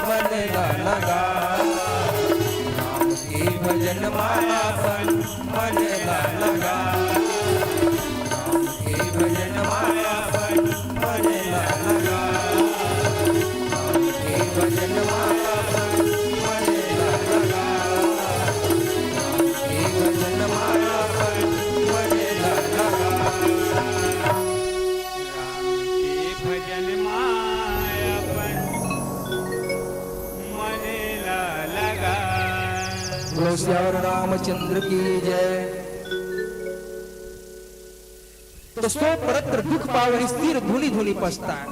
मन ला लगा, राम के भजन मा अपन मन ला लगा, राम के भजन मा अपन मन ला लगा, राम के भजन मा अपन मन ला लगा, राम के भजन मा अपन मन ला लगा। राम के भजन मा अपन मन ला लगा। बोलो सियावर रामचंद्र की जय। तो सो परत्र दुख पावै, सिर धुनि धुनि पछताय।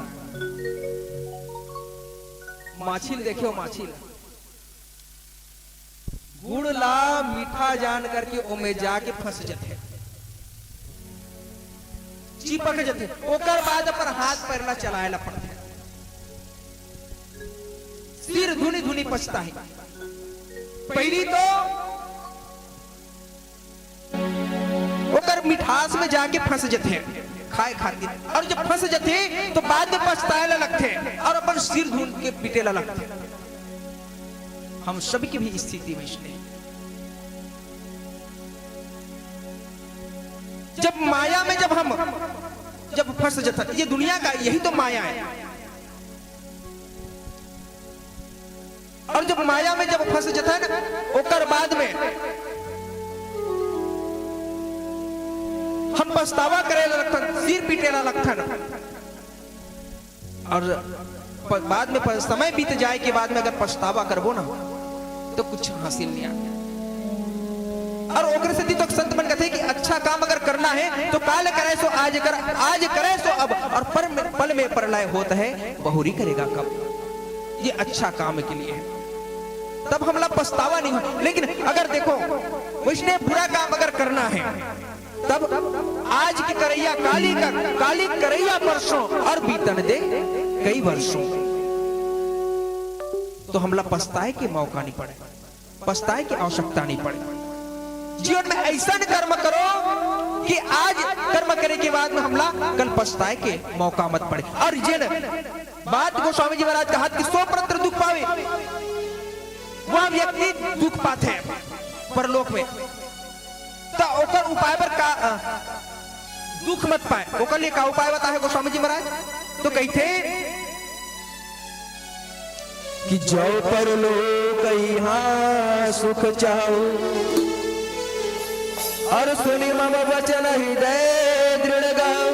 माछिल देखो, माछिल गुड़ ला मीठा जान करके ओमे जाके फंस जथे, चिपक जथे, ओकर बाद अपन हाथ पैर ला चलाए ला पड़थे। सिर धुनि धुनि पछताही। पहली तो ओकर मिठास में जाके फंस जथे खाए खातिर, और जब फंस जथे तो बाद में पछताए ला लगथे और अपन सिर धुन के पीटे ला लगथे। हम सभी की भी स्थिति वैसने। जब माया में जब हम जब फंस जथे, ये दुनिया का यही तो माया है। और जब माया में जब फंस जथे ना, ओकर बाद में हम पछतावा करे ला लगथन, सिर पीटे ला लगथन। और प-, बाद में प-, समय बीत जाए के बाद में अगर पछतावा करबो ना, तो कुछ हासिल नहीं आए। और ओकरे सेती तो संत मन कहथे कि अच्छा काम अगर करना है तो काल करे सो आज कर, आज करे सो अब, और पर में, पल में प्रलय होत है, बहुरी करेगा कब। ये अच्छा काम के लिए है, तब हमला पछतावा नहीं हो। लेकिन अगर देखो, वैसने बुरा काम अगर करना है, तब आज की करैया काली का, काली करैया परसों और बीतन दे कई वर्षों, तो हमला पछताए के मौका नहीं पड़े, पछताए के आवश्यकता नहीं पड़े। जीवन में ऐसा कर्म करो कि आज कर्म करे के बाद में हमला कल पछताए के मौका मत पड़े। और जिन बात गोस्वामी जी महाराज कहा कि सो परत्र दुख पावे, वह व्यक्ति दुख पाथे परलोक में। त ओकर उपाय बर का, अ, दुख मत पाए, ओकर लिए का उपाय बताहे गोस्वामी जी महाराज? तो कहिथे कि जौ परलोक इहाँ सुख चाहु, और सुनि मम वचन हृदय दृढ़ गाउ।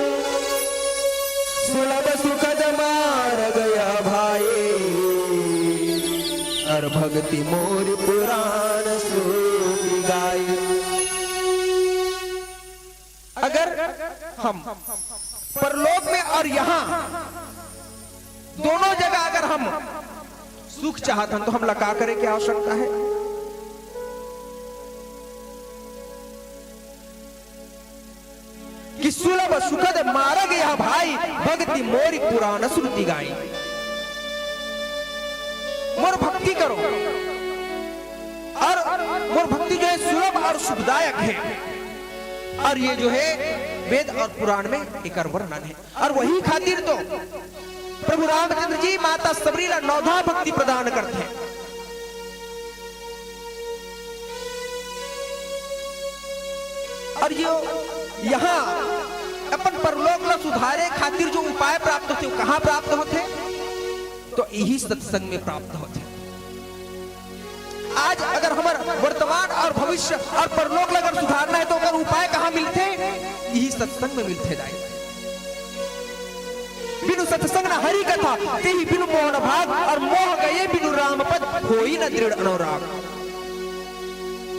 सुलभ सुखद मारग यह भाई, और भक्ति मोर पुरान श्रुति गाई। अगर हम परलोक में और यहाँ दोनों जगह अगर हम सुख चाहत हन, तो हमला का करे के आवश्यकता है? कि सुलभ सुखद मारग यह भाई, भक्ति मोरी पुरान श्रुति गाई। मोर भक्ति करो, और मोर भक्ति जो है सुलभ और सुखदायक है, और ये जो है वेद और पुराण में एकर वर्णन है। और वही खातिर तो प्रभु रामचंद्र जी माता सबरी ला नवधा भक्ति प्रदान करथे। और यो यहाँ अपन परलोक ला सुधारे खातिर जो उपाय प्राप्त होथे, वो कहाँ प्राप्त होथे? तो यही सत्संग में प्राप्त होथे। आज अगर हमर वर्तमान और भविष्य और परलोक ला अगर सुधारना है, तो ओकर उपाय कहाँ मिलथे? यही सत्संग में मिलथे दाई। बिनु सत्संग न हरि कथा, तेहि बिनु मोहन भाग, और मोह गए बिनु राम पद, होई न दृढ़ अनुराग।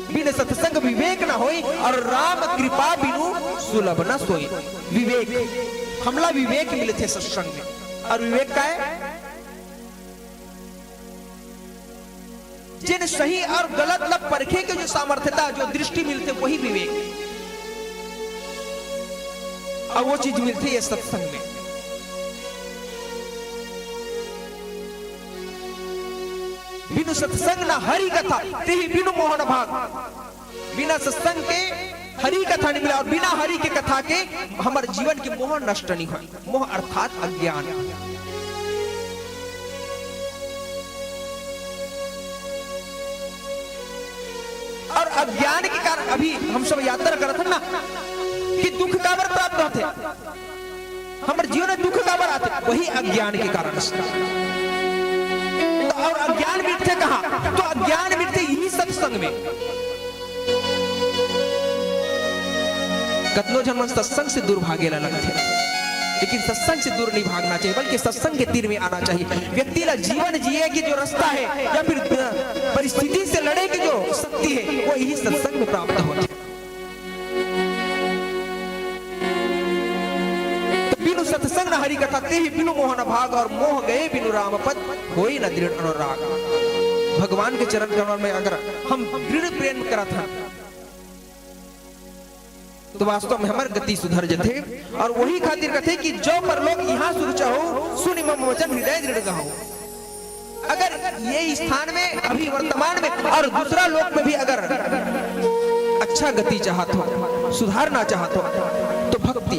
बिन सत्संग विवेक न होई, और राम कृपा बिनु सुलभ न सोई। विवेक, हमला विवेक मिलथे सत्संग में, और विवेक का है? जेन सही और गलत ला परखे के जो सामर्थ्यता, जो दृष्टि मिलथे, वही विवेक। और वो चीज मिलथे ये सत्संग में। बिनु सत्संग न हरि कथा, तेहि बिनु मोहन भाग। बिना सत्संग के हरि कथा नहीं मिला और बिना हरि के कथा के हमर जीवन के मोह नष्ट नहीं होय। मोह अर्थात अज्ञान। और अज्ञान के कारण अभी हम सब यात्रा करत हन ना कि दुख काबर प्राप्त होथे, हमर जीवन में दुख काबर आथे, वही अज्ञान के कारण से। तो और अज्ञान मिटथे कहाँ? तो अज्ञान मिटथे यही सत्संग में। कतनो झन मन सत्संग से दूर भागे ला लगथे, लेकिन सत्संग से दूर नहीं भागना चाहिए, बल्कि सत्संग के तीर में आना चाहिए। व्यक्ति ला जीवन जिए के जो रास्ता है या फिर, अ, परिस्थिति से लड़े के जो शक्ति है, वो यही सत्संग में प्राप्त होथे। तो बिनु सत्संग न हरि कथा, तेहि बिनु मोहन भाग, और मोह गए बिनु राम पद, होई न दृढ़ अनुराग। भगवान के चरण कमल में अगर हम दृढ़ प्रेम करत हन, तो वास्तव में हमर गति सुधर जथे। और वही खातिर कथे कि जो परलोक इहाँ सुरु चाहो, सुनि मम वचन हृदय दृढ़ गहो। अगर ये स्थान में अभी वर्तमान में और दूसरा लोक में भी अगर अच्छा गति चाहत हो, सुधारना चाहत हो, तो भक्ति।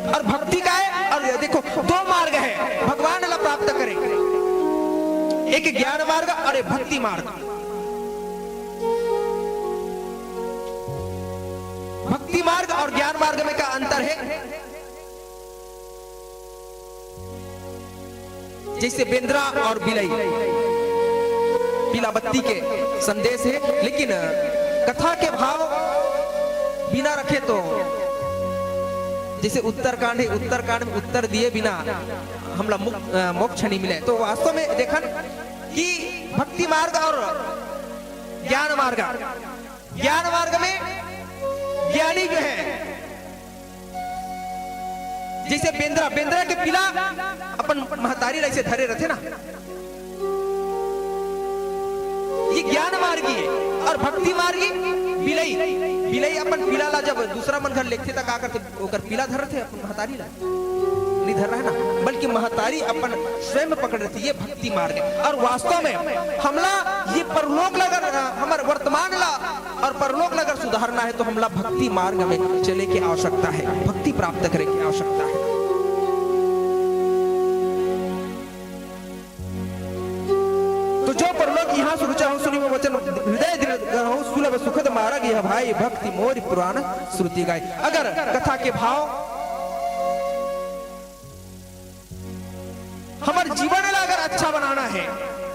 और भक्ति का है, और ये देखो, दो मार्ग है भगवान ला प्राप्त करें, एक ज्ञान मार्ग और एक भक्ति मार्ग। भक्ति मार्ग और ज्ञान मार्ग में का अंतर है? जैसे बेंदरा और बिलई, पीला बत्ती के संदेश है, लेकिन कथा के भाव बिना रखे तो, जैसे उत्तरकांड है, उत्तरकांड में उत्तर दिए बिना हमला मुक-, अ, मोक्ष नहीं मिले। तो वास्तव में देखन कि भक्ति मार्ग और ज्ञान मार्ग, ज्ञान मार्ग में ज्ञानी जो है, जैसे बेंदरा, बेंदरा के पीला अपन महतारी ला ऐसे धरे रहथे ना, ये ज्ञान मार्गी है। और भक्ति मार्गी बिलई, बिलई अपन पीला ला जब दूसरा मन घर लेगथे त का करथे? ओकर पीला धरथे अपन महतारी ला, नहीं धर रहा है ना, बल्कि महतारी अपन स्वयं पकड़ रहथे। ये भक्ति मार्ग है। और वास्तव में हमला ये परलोक ला अगर, अ, हमर वर्तमान ला और परलोक ला अगर सुधारना है तो हमला भक्ति मार्ग में चले के आवश्यकता है, भक्ति प्राप्त करे के आवश्यकता है। तो जो परलोक इहाँ सुरु चाहो, सुनि मम वचन हृदय दृढ़ गहो, सुलभ सुखद मार्ग यह भाई, भक्ति मोरि पुरान श्रुति गाई। अगर कथा के भाव हमर जीवन ला अगर अच्छा बनाना है,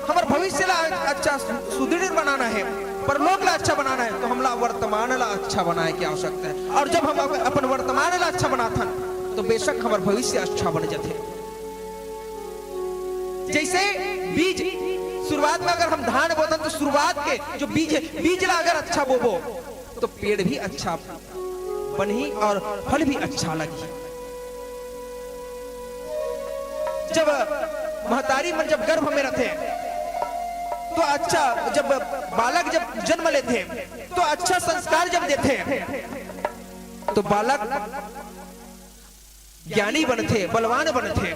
हमर भविष्य ला अच्छा सु-, सुदृढ़ बनाना है, परलोक ला अच्छा बनाना है, तो हमला वर्तमान ला अच्छा बनाए के आवश्यकता है। और जब हम अप-, अपन वर्तमान ला अच्छा बनाथन, तो बेशक हमर भविष्य अच्छा बन जाथे। जैसे बीज, शुरुआत में अगर हम धान बोथन, तो शुरुआत के जो बीज है, बीज ला अगर अच्छा बोबो, तो पेड़ भी अच्छा बनही और फल भी अच्छा लगही। जब महतारी मन जब गर्भ में रहथे, तो अच्छा, जब बालक जब जन्म लेथे, तो अच्छा संस्कार जब देथे, तो बालक ज्ञानी बनथे, बलवान बनथे।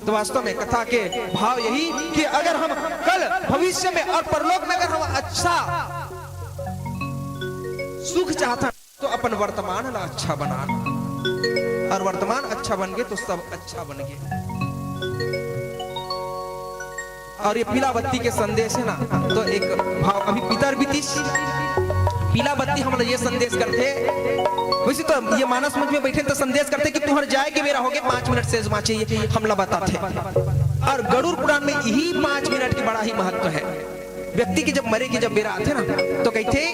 तो वास्तव में कथा के भाव यही कि अगर हम कल भविष्य में और परलोक में अगर हम अच्छा सुख चाहथन, तो अपन वर्तमान ला अच्छा बनान, और वर्तमान अच्छा बन गे, तो सब अच्छा बन गे। और ये पीला बत्ती के संदेश है ना, तो एक भाव अभी पितर बीतीस, पीला बत्ती हमला ये संदेश करथे। वैसे तो ये मानस मंच में बैठे तो संदेश करथे कि तुहर जाए के बेरा होगे, पाँच मिनट शेष बाँचे, ये हमला बताथे। और गरुड़ पुराण में यही पाँच मिनट के बड़ा ही महत्व है। व्यक्ति के जब मरे के जब बेरा आथे ना, तो कहथे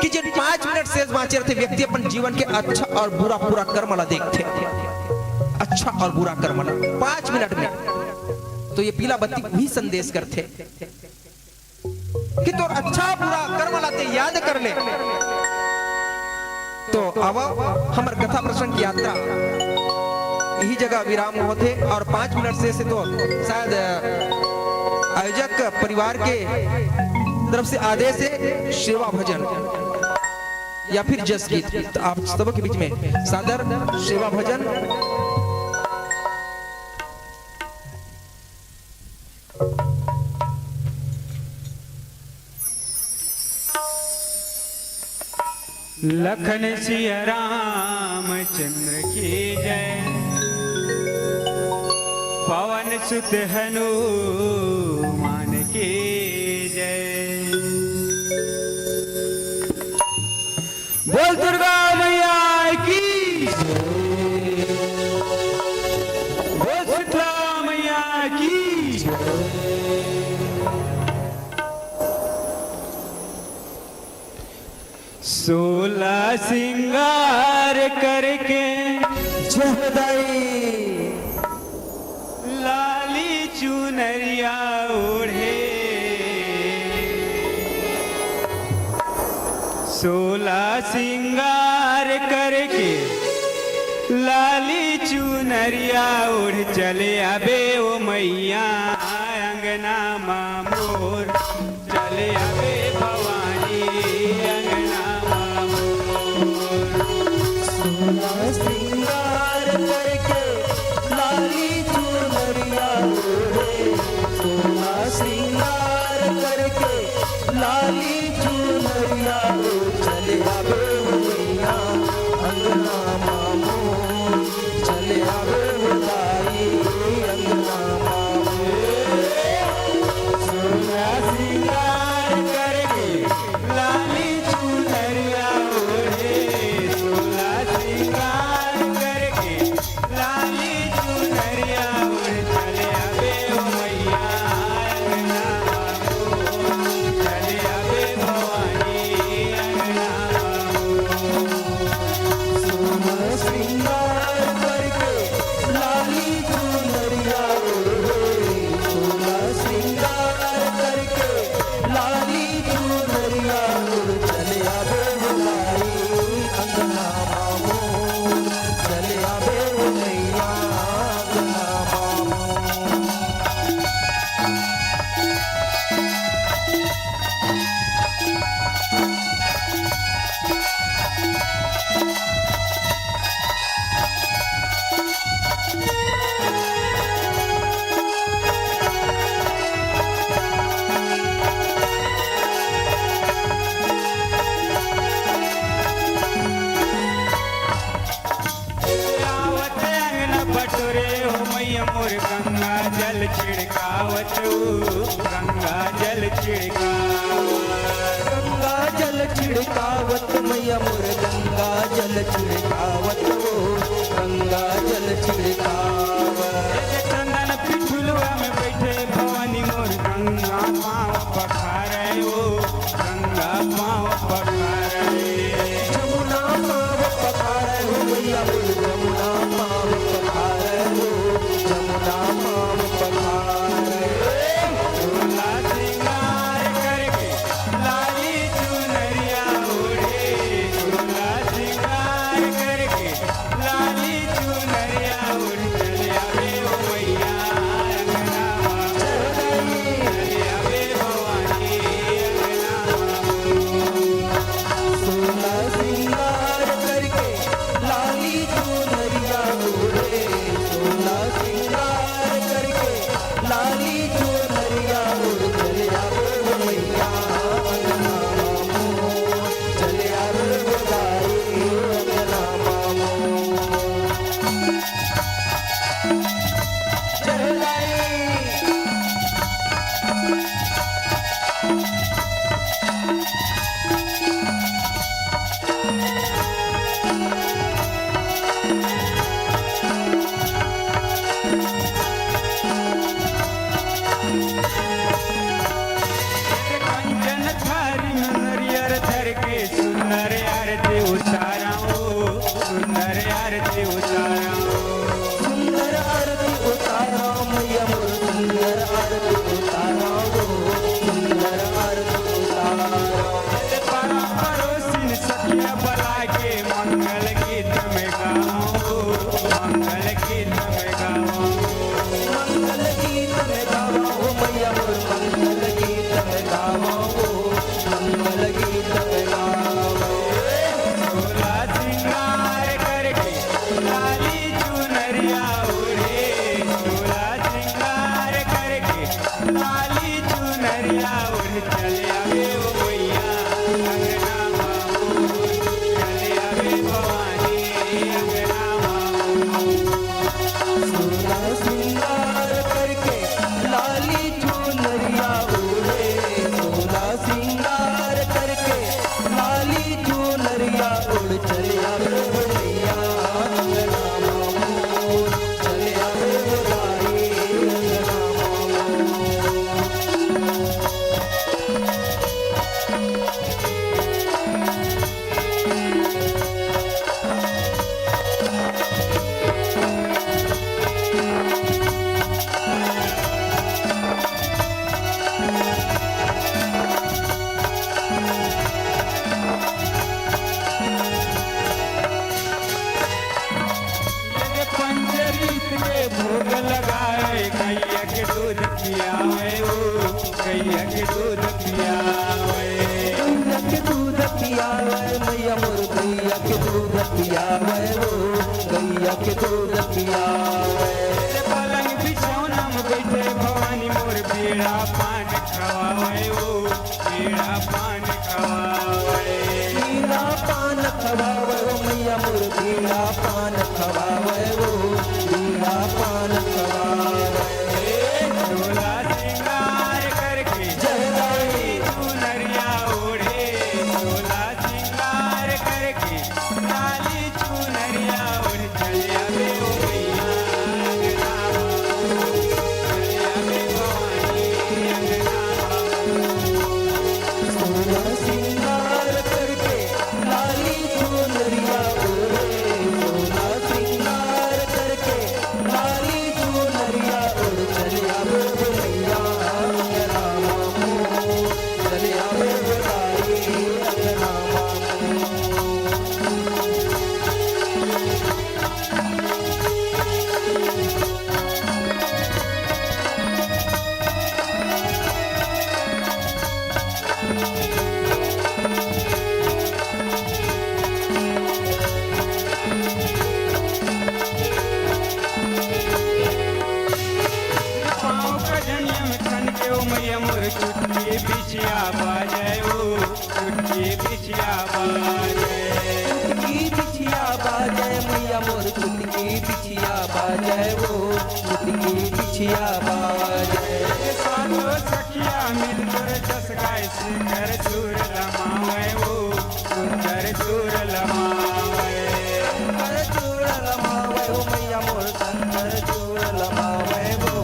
कि जेन पाँच मिनट शेष बाँचे रहथे, व्यक्ति अपन जीवन के अच्छा और बुरा पूरा कर्म ला देखथे, अच्छा और बुरा कर्म ला पाँच मिनट में। तो ये पीला बत्ती भी संदेश करथे कि तोर अच्छा बुरा कर्म ला ते याद कर ले। तो आवा, हमर कथा प्रसंग की यात्रा यही जगह विराम होथे और पाँच मिनट से, से तो शायद आयोजक परिवार के तरफ से आदेश हे सेवा भजन या फिर जस गीत। त आप सबो के बीच में सादर सेवा भजन। लखन सिया रामचंद्र की जय, पवन सुत हनुमान की जय। बोल दुर्गा मैया की, बोल शीतला मैया की। सोलह श्रृंगार करके जय हो दाई। लाली चुनरिया ओढ़े, सोलह श्रृंगार करके लाली चुनरिया ओढ़ चले आबे ओ मैया अंगना मा मोर। चले आबे भवानी अंगना मा मोर। सोलह श्रृंगार करके लाली चुनरिया ओढ़े, सोलह श्रृंगार करके लाली चुनरिया ओढ़ चले आबे ओ मैया अंगना मा मोर। चले आबे हो दाई अंगना मा मोर। सोलह श्रृंगार करके लाली चुनरिया ओढ़े, सोलह श्रृंगार करके लाली चुनरिया ओढ़ चले आबे हो मैया अंगना मा मोर। चले आबे भवानी अंगना मा मोर। सोलह श्रृंगार करके लाली चुनरिया ओढ़े, सोलह श्रृंगार करके लाली चुनरिया ओढ़ चले आबे हो दाई अंगना मा मोर। चले आबे हो मैया अंगना मा मोर। आवत अंगना बटोरे हो मैया मोर गंगा जल छिड़कावत हो, गंगा जल छिड़कावत। गंगा जल छिड़कावत मैया मोर गंगा जल छिड़कावत हो, गंगा जल छिड़कावत। ए चंदन पिठुलवा में बैठे भवानी मोर गंगा पाँव पखारे हो, गंगा पाँव पखारे। जमुना पाँव पखारे हो मैया मोर, जमुना पाँव पखारे हो, जमुना पाँव पखारे। सोलह श्रृंगार करके लाली चुनरिया ओढ़े, सोलह श्रृंगार करके लाली चुनरिया ओढ़ चले आबे ओ मैया अंगना मा मोर। चले आबे गैया के दूध पियावे। गैया के दूध पियावे, मैया मोर गैया के दूध पियावे, ओ गैया के दूध पियावे। पलंग बिछौना में बैठे भवानी मोर बीड़ा पान खवावे, ओ बीड़ा पान खवावे। बीड़ा पान खवावे, ओ मैया मोर बीड़ा पान खवावे, ओ बीड़ा पान खवावे। ए, झोला सिंगार करके जय रानी। चुनरिया ओढ़े, झोला सिंगार करके लाली चुनरिया ओढ़ चले आवे ओ मैया अंगना बाबू, चले आवे भवानी अंगना बाबू। सोलह सिंगार करके लाली चुनरिया ओढ़े, सोलह सिंगार करके लाली चुनरिया ओढ़ चले आवे ओ मैया अंगना बाबू, चले आवे ओ लाली अंगना बाबू। पाँव कजनिया में खन के ओ मैया मोर चुटकी बिछिया बाजे ओ, चुटकी बिछिया बाजे। चुटकी बिछिया बाजे मैया मोर चुटकी बिछिया बाजे ओ, चुटकी बिछिया बाजे। सातो सखिया मिल तोर जस गाय सुंदर सुर रमावे ओ, सुंदर सुर रमावे। सुंदर सुर रमावे ओ मैया मोर शंकर सुर रमावे ओ,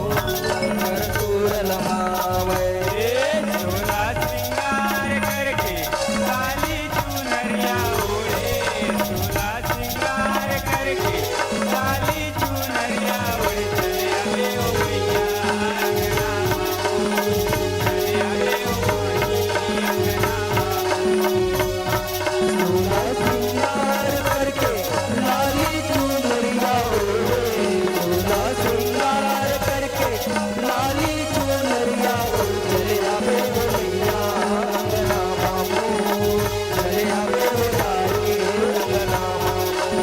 शंकर सुर रमावे। ए, झोला सिंगार करके लाली चुनरिया ओढ़े, झोला सिंगार करके लाली चुनरिया ओढ़ चले आवे ओ मैया अंगना बाबू, चले आवे ओ मैया अंगना बाबू। सोलह सिंगार करके लाली चुनरिया ओढ़े, सोलह सिंगार करके लाली चुनरिया ओढ़ चले आवे ओ मैया अंगना बाबू, चले आवे ओ लाली अंगना बाबू।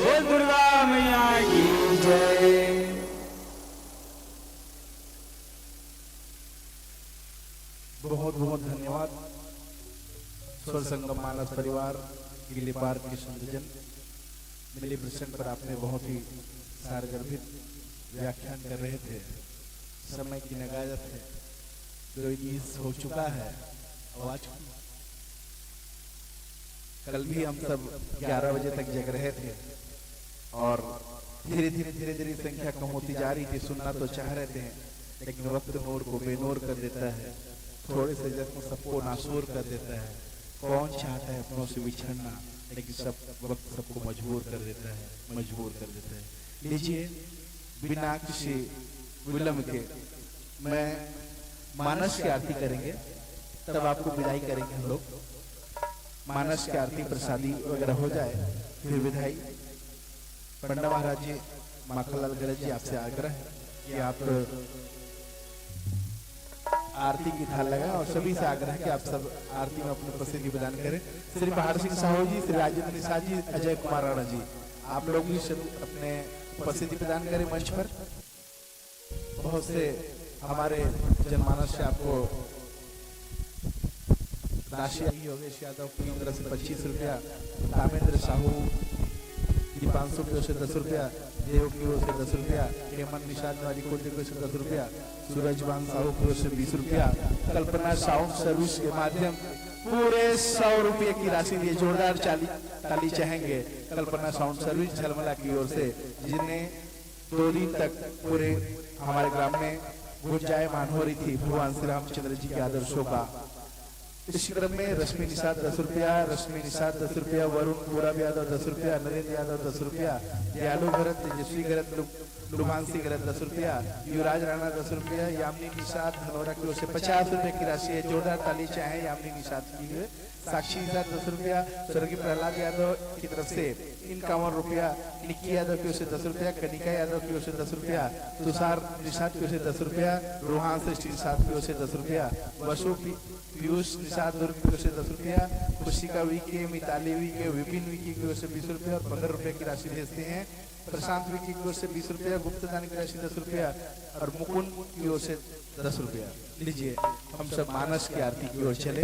बोल दुर्गा मैया की जय। बहुत बहुत धन्यवाद। स्वर संगम मानस परिवार, गिल्ली पार्क के संयोजन, मिली प्रसंग पर आपने बहुत ही सारगर्भित व्याख्यान कर रहे थे। समय की नगाजत है, जो इस हो चुका है, आवाज कल भी हम सब ग्यारह बजे तक जग रहे थे और धीरे धीरे धीरे धीरे संख्या कम होती जा रही थी। सुनना तो चाह रहे थे, लेकिन वक्त नूर को बेनूर कर देता है, थोड़े से जख्म सबको नासूर कर देता है। कौन चाहता है अपनों से बिछड़ना, लेकिन सब वक्त सबको मजबूर कर देता है, मजबूर कर देता है। लीजिए, बिना किसी विलंब के मैं मानस की आरती करेंगे, तब आपको विदाई करेंगे हम लोग। मानस की आरती प्रसादी वगैरह हो जाए, फिर विदाई। पंडा महाराज जी, माखनलाल गहलोत जी, आपसे आग्रह है कि आप आरती की थाल लगाएं और सभी से आग्रह है कि आप सब आरती में अपनी उपस्थिति प्रदान करें। श्री पहाड़ सिंह साहू जी, श्री राजेंद्र निषाद जी, अजय कुमार राणा जी, आप लोग भी सब अपने उपस्थिति प्रदान करें मंच पर। बहुत से हमारे जनमानस से आपको राशि आई। योगेश यादव की ओर से पच्चीस रुपया, रामेंद्र साहू दीपांशु की ओर से दस रुपया, देव की ओर से दस रुपया, हेमंत निषाद निवारी कुंज की ओर से दस रुपया, सूरज भान साहू की ओर से बीस रुपया, कल्पना साउंड सर्विस के माध्यम पूरे सौ रुपये की राशि दिए। जोरदार चाली, ताली चाहेंगे। कल्पना साउंड सर्विस झलमला की ओर से, जिनने दो दिन तक पूरे हमारे ग्राम में गुंजायमान हो रही थी भगवान श्री रामचंद्र जी के आदर्शों का। इसी क्रम में रश्मि निषाद दस रुपया, रश्मि निषाद दस रुपया, वरुण पूरब यादव दस रुपया, नरेंद्र यादव दस रुपया, दयालु घरत, तेजस्वी घरत, लु-, लुभांशी घरत दस रुपया, युवराज राणा दस रुपया, यामिनी निषाद धनोरा की ओर से पचास रुपया की राशि है। जोरदार ताली चाहे यामिनी निषाद की। साक्षी निषाद दस रुपया, स्वर्गीय प्रहलाद यादव की तरफ से इक्यावन रुपया, निक्की यादव की ओर से दस रुपया, कनिका यादव की ओर से दस रुपया, तुषार निषाद की ओर से दस रुपया, रोहान श्रेष्ठ निषाद की ओर से दस रुपया, वसु पी-, पीयूष निषाद दुर्ग की ओर से दस रुपया, खुशिका वी के, मिताली वी के, विपिन वी के की ओर से बीस रुपया और पंद्रह रुपया की राशि भेजते हैं। प्रशांत वी के की ओर से बीस रुपया, गुप्तदान की राशि दस रुपया और मुकुंद की ओर से दस रुपया। लीजिए, हम सब मानस की आरती की ओर चले।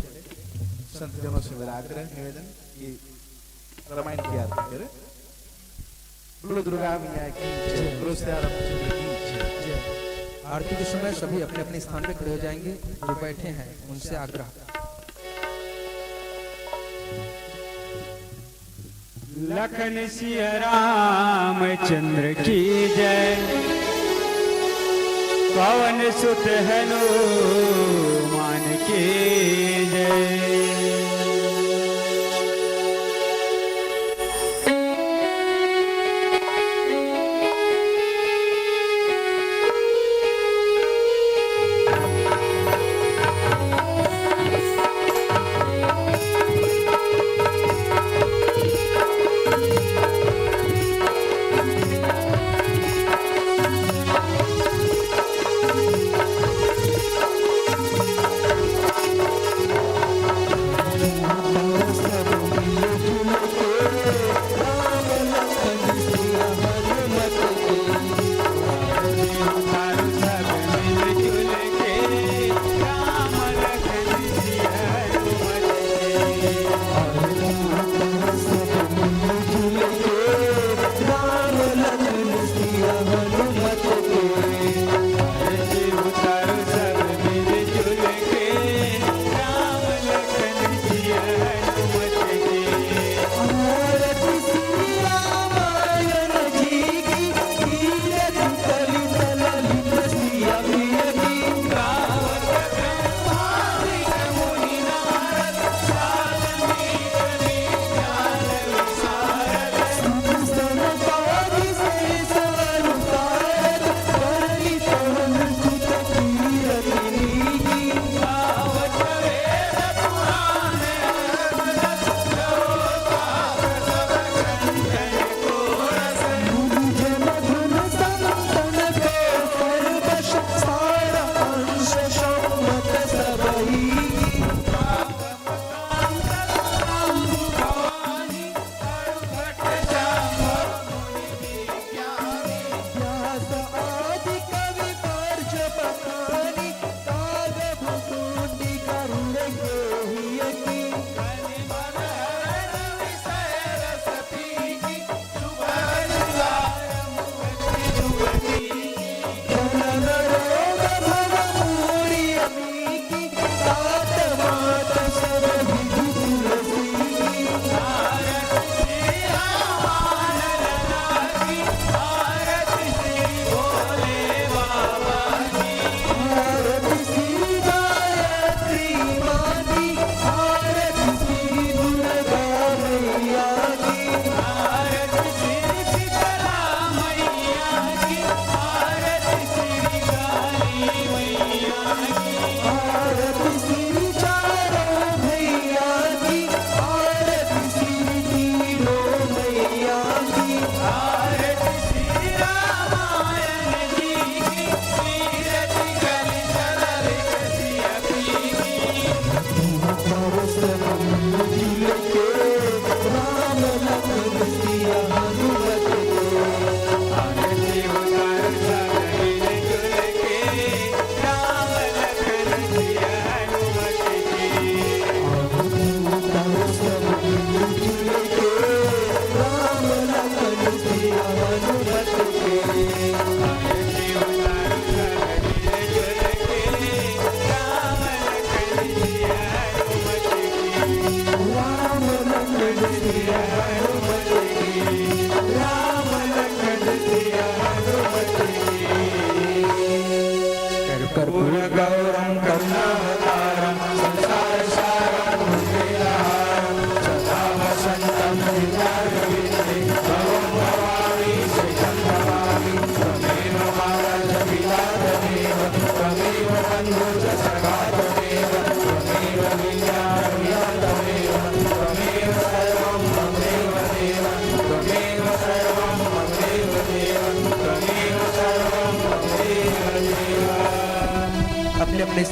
संतजनों से मेरा आग्रह, निवेदन कि रामायण की आरती करें। बोलो दुर्गा मैया की जय, बोलो सिया रामचंद्र की जय। जय। आरती के समय सभी अपने अपने स्थान पे खड़े हो जाएंगे। जो बैठे हैं, उनसे आग्रह। लखन सिया रामचंद्र की जय, पवन सुत हनुमान की जय।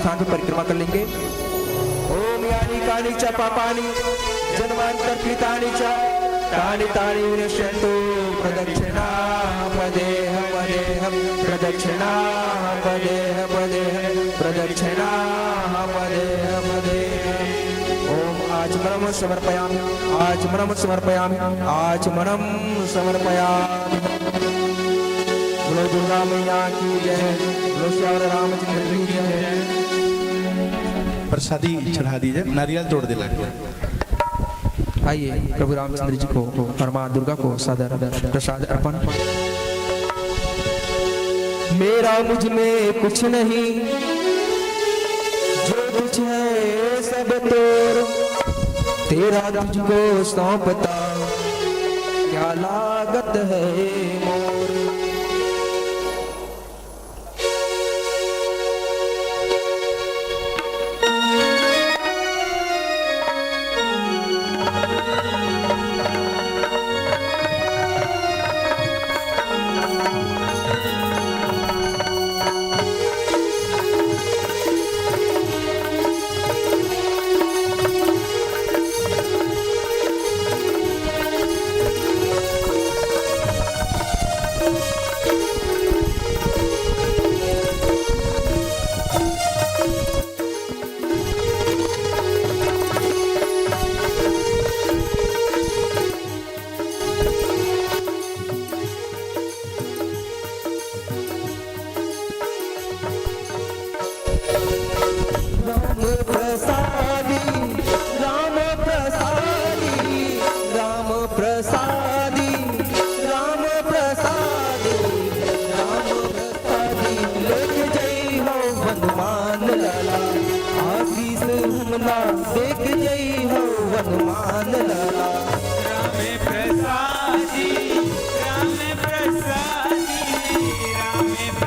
स्थान पर परिक्रमा कर लेंगे। ओम यानि कानि च पापानि जन्मांतर कृतानि च, तानि तानि विनश्यंतु प्रदक्षिणा पदेह पदेह, प्रदक्षिणा पदेह पदेह, प्रदक्षिणा पदेह पदेह। ओम आचमनम समर्पयामि, आचमनम समर्पयामि, आचमनम समर्पयामि। बोलो दुर्गा मैया की जय, बोलो सियावर रामचंद्र की जय। प्रसादी चढ़ा दीजिए, नारियल तोड़ देना। आइए, प्रभु रामचंद्र जी को और माँ दुर्गा को सादर प्रसाद अर्पण। मेरा मुझ में कुछ नहीं, जो कुछ है सब तोर, तेरा तुझको सौंपता, क्या लागत है मोर। राम प्रसादी, राम प्रसादी, राम प्रसादी, राम प्रसादी, राम प्रसादी, लेके जई हो हनुमान लाला, आशीष हमला देके जई हो हनुमान लाला। राम प्रसादी, राम प्रसादी, राम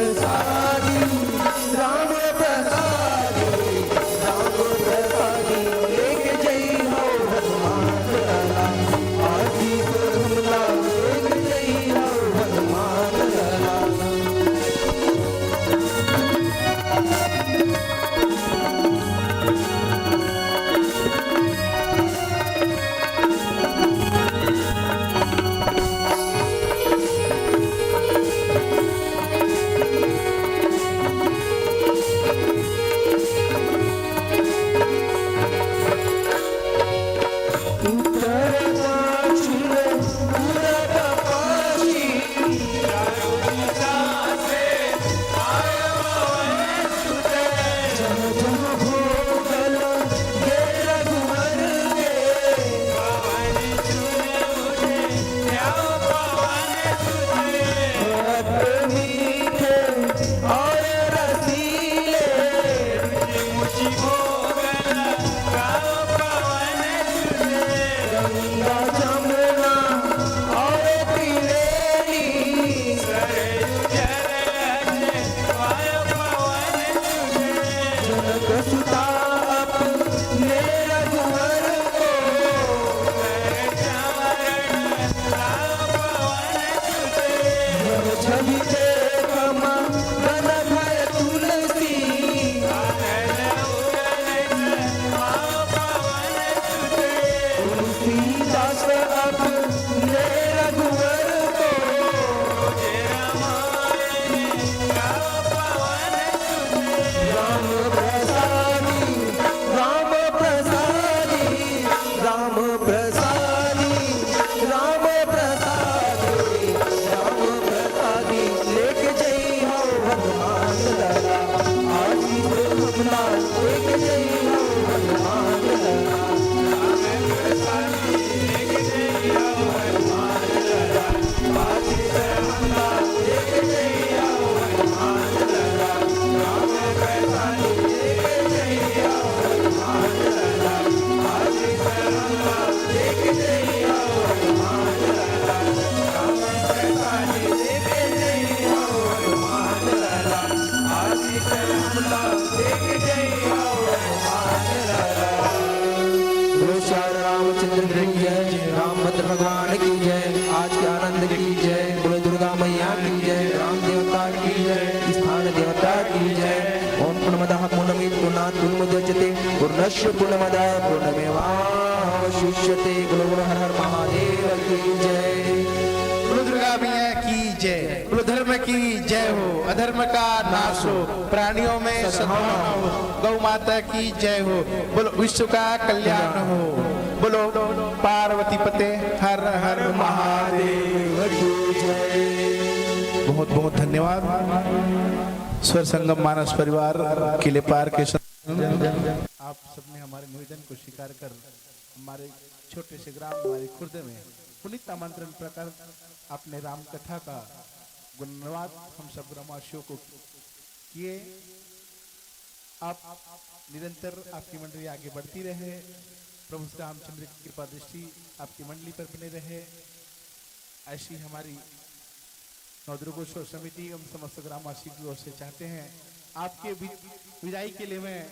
प्रसादी, राम प्रसादी, राम प्रसादी, देख जई हो हनुमान लाला, आशीष हमला देख जई हो हनुमान लाला। राम प्रसादी, राम प्रसादी, राम प्रसादी, राम प्रसादी, राम प्रसादी, लेके जई हो हनुमान लाला, आशीष हमला लेके जई हो हनुमान लाला। भगवान की जय। आज के आनंद की जय। बोलो दुर्गा मैया की जय। राम देवता की जय। स्थान देवता की जय। ओम पूर्णमदः पूर्णमिदं पूर्णात् पूर्णमुदच्यते पूर्णस्य पूर्णमादाय पूर्णमेवावशिष्यते। बोलो बोलो हर हर महादेव की जय। बोलो दुर्गा मैया की जय। बोलो धर्म की जय हो। अधर्म का नाश हो। प्राणियों में सद्भावना हो। गौ माता की जय हो। बोलो विश्व का कल्याण हो। बोलो पार्वती पते हर हर महादेव की जय। बहुत बहुत धन्यवाद स्वर संगम मानस परिवार किले पार के संग। आप सबने हमारे निवेदन को स्वीकार कर हमारे छोटे से ग्राम हमारे खुर्द में पुनीत आमंत्रण प्रकार आपने राम कथा का गुणवाद हम सब ग्रामवासियों को किए। आप निरंतर आपकी मंडली आगे बढ़ती रहे। प्रभु श्री रामचंद्र की कृपा दृष्टि आपकी मंडली पर बने रहे। ऐसी हमारी नवदुर्गोत्सव समिति एवं समस्त ग्रामवासी की ओर से चाहते हैं। आपके वि-, विदाई के लिए मैं